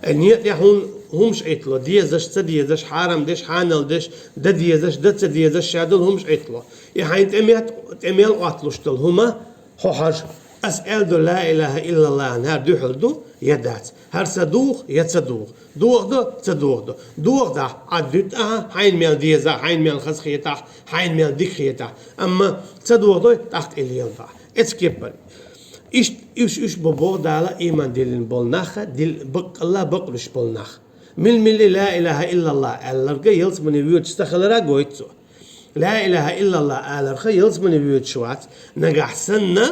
Э, некъа тӀехь хӀума, хӀумаш Ӏиттало, дезаш, ца дезаш, хьарам деш, хьанал деш, дан дезаш, дан ца дезаш, ша долу хӀумаш Ӏиттало. И хьайна тӀе мет-, тӀе мел Ӏотталуш долу хӀума, хьо хьажа, ас аьлла долу ла илаха иллаллахӀ хӀара дуьхьал ду, я дац. ХӀара сан духу, я ца духу. Дохадо, ца дохадо. Дохадахь, Ӏад дуьту ахьа, хьайна мел деза, хьайна мел хаза хетахь, хьайна мел дика хетахь. Амма ца дохадой, тӀаккха и леладо ахьа. Эцу кепара. Иштта уьш, уьш бу, боху Дала, ийман диллина болу нах, дил-, баккъалла бакълуьйш болу нах. Мила-милли ла илаха иллаллахӀ аьлларга ялсамане воьдуш ца хилара гойту цо. Ла илаха иллаллахӀ аларх ялсамане воьдуш вац, нагахь санна,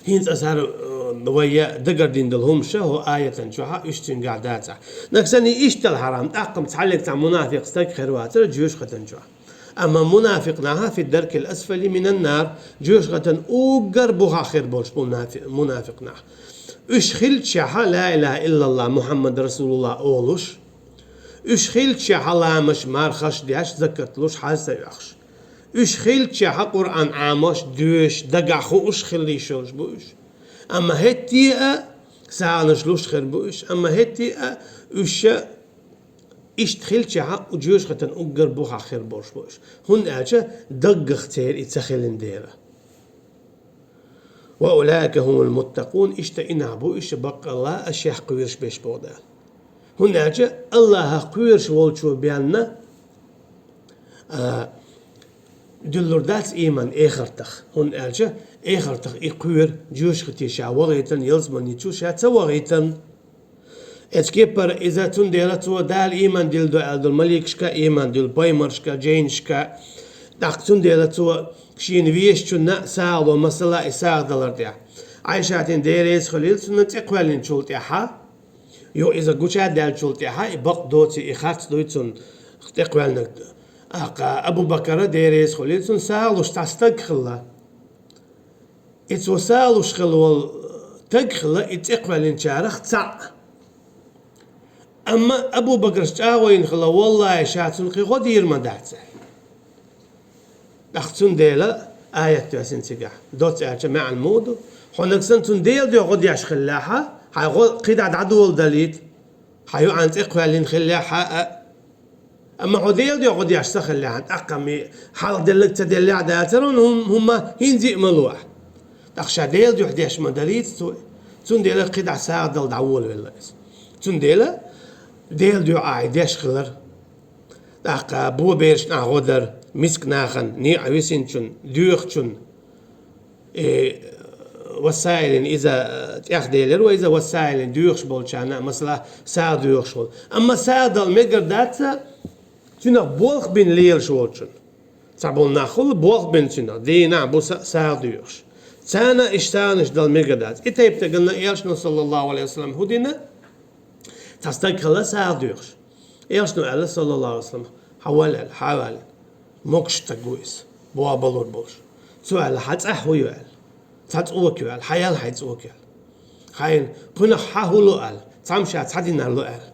хӀинца аса хӀара, э, вай я дагардина долу хӀумаш хӀокху аятан чохь а, уьш цуьнгахь дацахь. Нагахь санна и иштта хилла хьарам, тӀаккха цхьаллиг цхьа мунафикъ стаг хир вацара жоьжахатин чохь. Амма мунафикъ нах фи даркил асфали минан нар, жоьжахатин уггар бухахь хир болуш бу мунафи-, мунафикъ нах. Уьш хилчахьа ла илаха иллаллахӀ Мухьаммад расулуллахӀ олуш, уьш хилчахьа ламаш, мархаш деш, закат луш, хьаьж ца оьхуш. Уьш хилчахьа Къуръан Ӏамош, доьшуш, дагахь хууш хила йиш йолуш бу уьш. Амма хӀетте а сагӀанаш луш хир бу уьш, амма хӀетте а уьш иштта хилчахьа жоьжахатин уггар бухахь хир болуш бу уьш. ХӀунда аьлча даггах церан и ца хилина дела. وأولئك هم المتقون, иштта и нах бу уьш баккъалла а шех кхоьруш берш, боху Дала. ХӀунда аьлча АллахӀах кхоьруш волчо бен, а, дуьллур дац ийман эхартах. ХӀунда аьлча эхартах и кхоьру, жоьжахате ша вахийтарна, ялсамани чу ша ца вахийтарна. Эцу кеппара иза, цундела цо Дала ийман дилла ду аьлла долу маликашка а ийман дилла, пайхамаршка, жайнашка. ТӀаккха цундела цо шена везачунна а сагӀа ло, масала, и сагӀа далар тӀехь. Ӏайшатин, Дела реза хуьлийла цунна, цӀе кхоьллинчул тӀаьхьа, юха иза гуча а даьллачул тӀаьхьа, и бакъ доций, и харц дуй цунна тӀекхоьллинарг. ТӀаккха Абу Бакара, Дела реза хуьлийла цунна, сагӀа луш цхьа стаг хилла. И цо сагӀа луш хилла волу стаг хилла и цӀе кхоьллинчарах цхьаъ. Амма Абу Бакарс чӀагӀо йина хилла: «Валлахьи, ша цунна кхин гӀо дийр ма дац», – аьлла. ТӀаккха цундела аят доьссина цигахь. Доцца аьлча маьӀна муха ду? Хьо нагахь санна цунна Делан дуьхьа гӀо деш хиллехь, хьайн гӀо кхидӀа дӀадоладалийта. Хьан йоӀана цӀе кхоьллина хиллехь а, амма хьо Делан дуьхьа гӀо деш ца хиллехь, тӀаккха ма хьалха делларг ца деллехь а дацара хьуна хӀум-, хӀумма хӀинца а ма ло ахь. ТӀаккха ша Делан дуьхьа деш ма далийца цо. Цундела кхидӀа сагӀа дала дӀаволавелла иза. Цундела Делан дуьхьа ахь и деш хилар. ТӀаккха бо берашна ахь гӀо дар, миска нахана, некъа висинчун, доьхучун, э, васаилин иза, э, тӀехделира вай иза васаилин, доьхуш болчарна, масала, сагӀа доьхуш волу. Амма сагӀа дала мегар дац цуьнах болх бина лелаш волчун. Цхьаболу нах хуьлу болх бина цуьнах, дийнахь, буса а сагӀа доьхуш. Царна иштта сагӀанаш дала мегар дац. И тайпа стаганна Элчано, саллаллаху алейхи ва саллям, хӀун дина? Цхьа стаг хилла сагӀа доьхуш. Элчано аьлла, саллаллаху алейхи ва саллям: «Хьавал», – аьлла, хьаваьлла. Могуш стаг ву иза, боху балур болуш. Цо аьлла: «Хьан цӀахь хӀун ю?» – аьлла. «Цхьа цӀока ю», – аьлла. «Хьан ял хьайн цӀока», – аьлла. «Хьайна кхунах хьан хӀун ло?» – аьлла. «Цхьамма ша цхьа динар ло», – аьлла.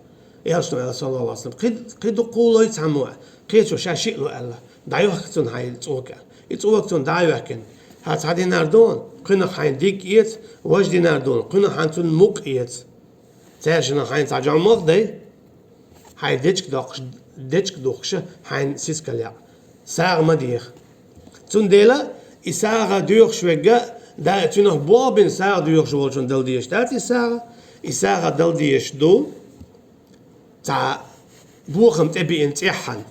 Элчано аьлла, саллаллаху алейхи ва саллям: «Кхин, кхин дуккха а лой цхьаммо», – аьлла. «Кхечо ша шиъ ло», – аьлла. «ДӀайохка цунна хьайн цӀока», – аьлла. И цӀока цунна дӀа а йоьхкина: «Хьан цхьа динар ду, кхунах хьайн диг эца, важа динар ду, кхунах хьан цунна мукъ эца. Цаьршиннах хьайна цхьа жаммах дай, хьайн дечка доккхуш, дечка духкуша хьайн сискал якъ. СагӀа ма деха». Цундела и сагӀа доьхуш верг, да, цуьнах болх бина сагӀа доьхуш волчунна дала дезаш дац и сагӀа. И сагӀа дала дезаш ду цхьа бохам тӀебиъна цӀеххьана.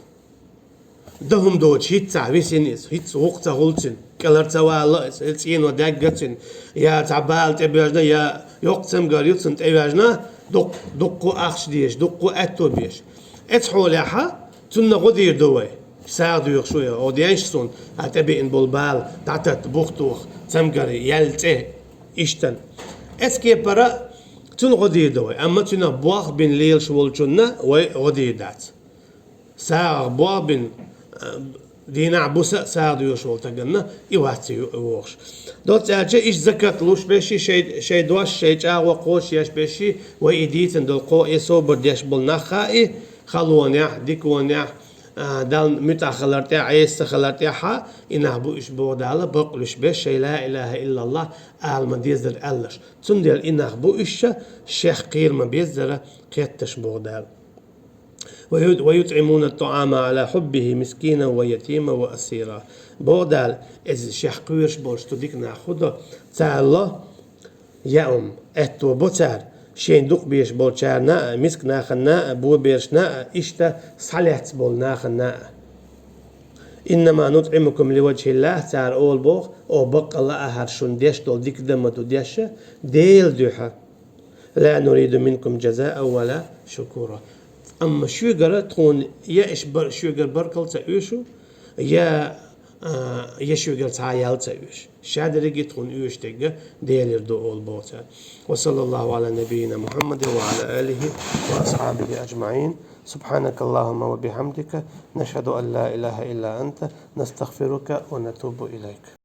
Дан хӀума доцуш хӀинцца висина иза, хӀинцца гӀуллакх ца хуьлу цуьнан, кӀелхьара ца вала иза, я цӀено даьгна цуьнан, я цхьа бала тӀебоьжна, я йоккха цамгар ю цунна тӀевоьжна, дуккха, дуккха ахча дезаш, дуккха аьтто безаш. Эцу хьолехь цунна гӀо дийр ду вай. СагӀа доьхуш ву, хьо денча суна, хьан тӀебиъна болу бала дӀататта, бух тоха, цамгар яьлла цӀе, иштта. Эцу кепара цунна гӀо дийр ду вай, амма цуьнах болх бина лелаш волчунна вай гӀо дийр дац. СагӀах болх бина, а, дийнахь, буса а сагӀа доьхуш волу стаганна и вац ю вогӀуш. Доцца аьлча, иштта закат луш берш, шайн, шайн дош, шайн чӀагӀо кхочушъеш берш, вай и дийцина долу кхо, и собар деш болу нах а, и халонехь, диконехь, а, Далла муьтӀахь хилар тӀехь, Ӏеса ца хилар тӀехь а, и нах бу уьш, боху Дала, бакълуьйш берш, шайн ла илаха иллаллах ала ма-деззара аьлларш. Цундела и нах бу уьш, шех кхера ма-беззара кхеттарш, боху Дала. «ويطعمون الطعام على حبه مسكينا ويتيما وأسيرا». Боху Дала, иза шех кхоьруш болуш ду дика нах хӀун до, цара ло, яа хӀума, аьтто бо цара, шайна дукха безаш болчарна а, миска нахана а, бо бершна а, иштта схьалаьцна болу нахана а. «إنما نطعمكم لوجه الله», цара олу боху, оха баккъалла а хӀара шуна деш долу дика дан ма ду деш, Делан дуьхьа. «لا نريد منكم جزاء ولا شكورا». Амма шуьгара тхуна я иш бар-, шуьгара баркалла ца оьшу, я, а, я шуьгара цхьа а ял ца оьшу. Ша дерриге тхуна оьшуш дерг Делера ду олу боху цара. وصلى الله على نبينا محمد وعلى آله وأصحابه أجمعين. سبحانك اللهم وبحمدك، نشهد أن لا إله إلا أنت، نستغفرك ونتوب إليك.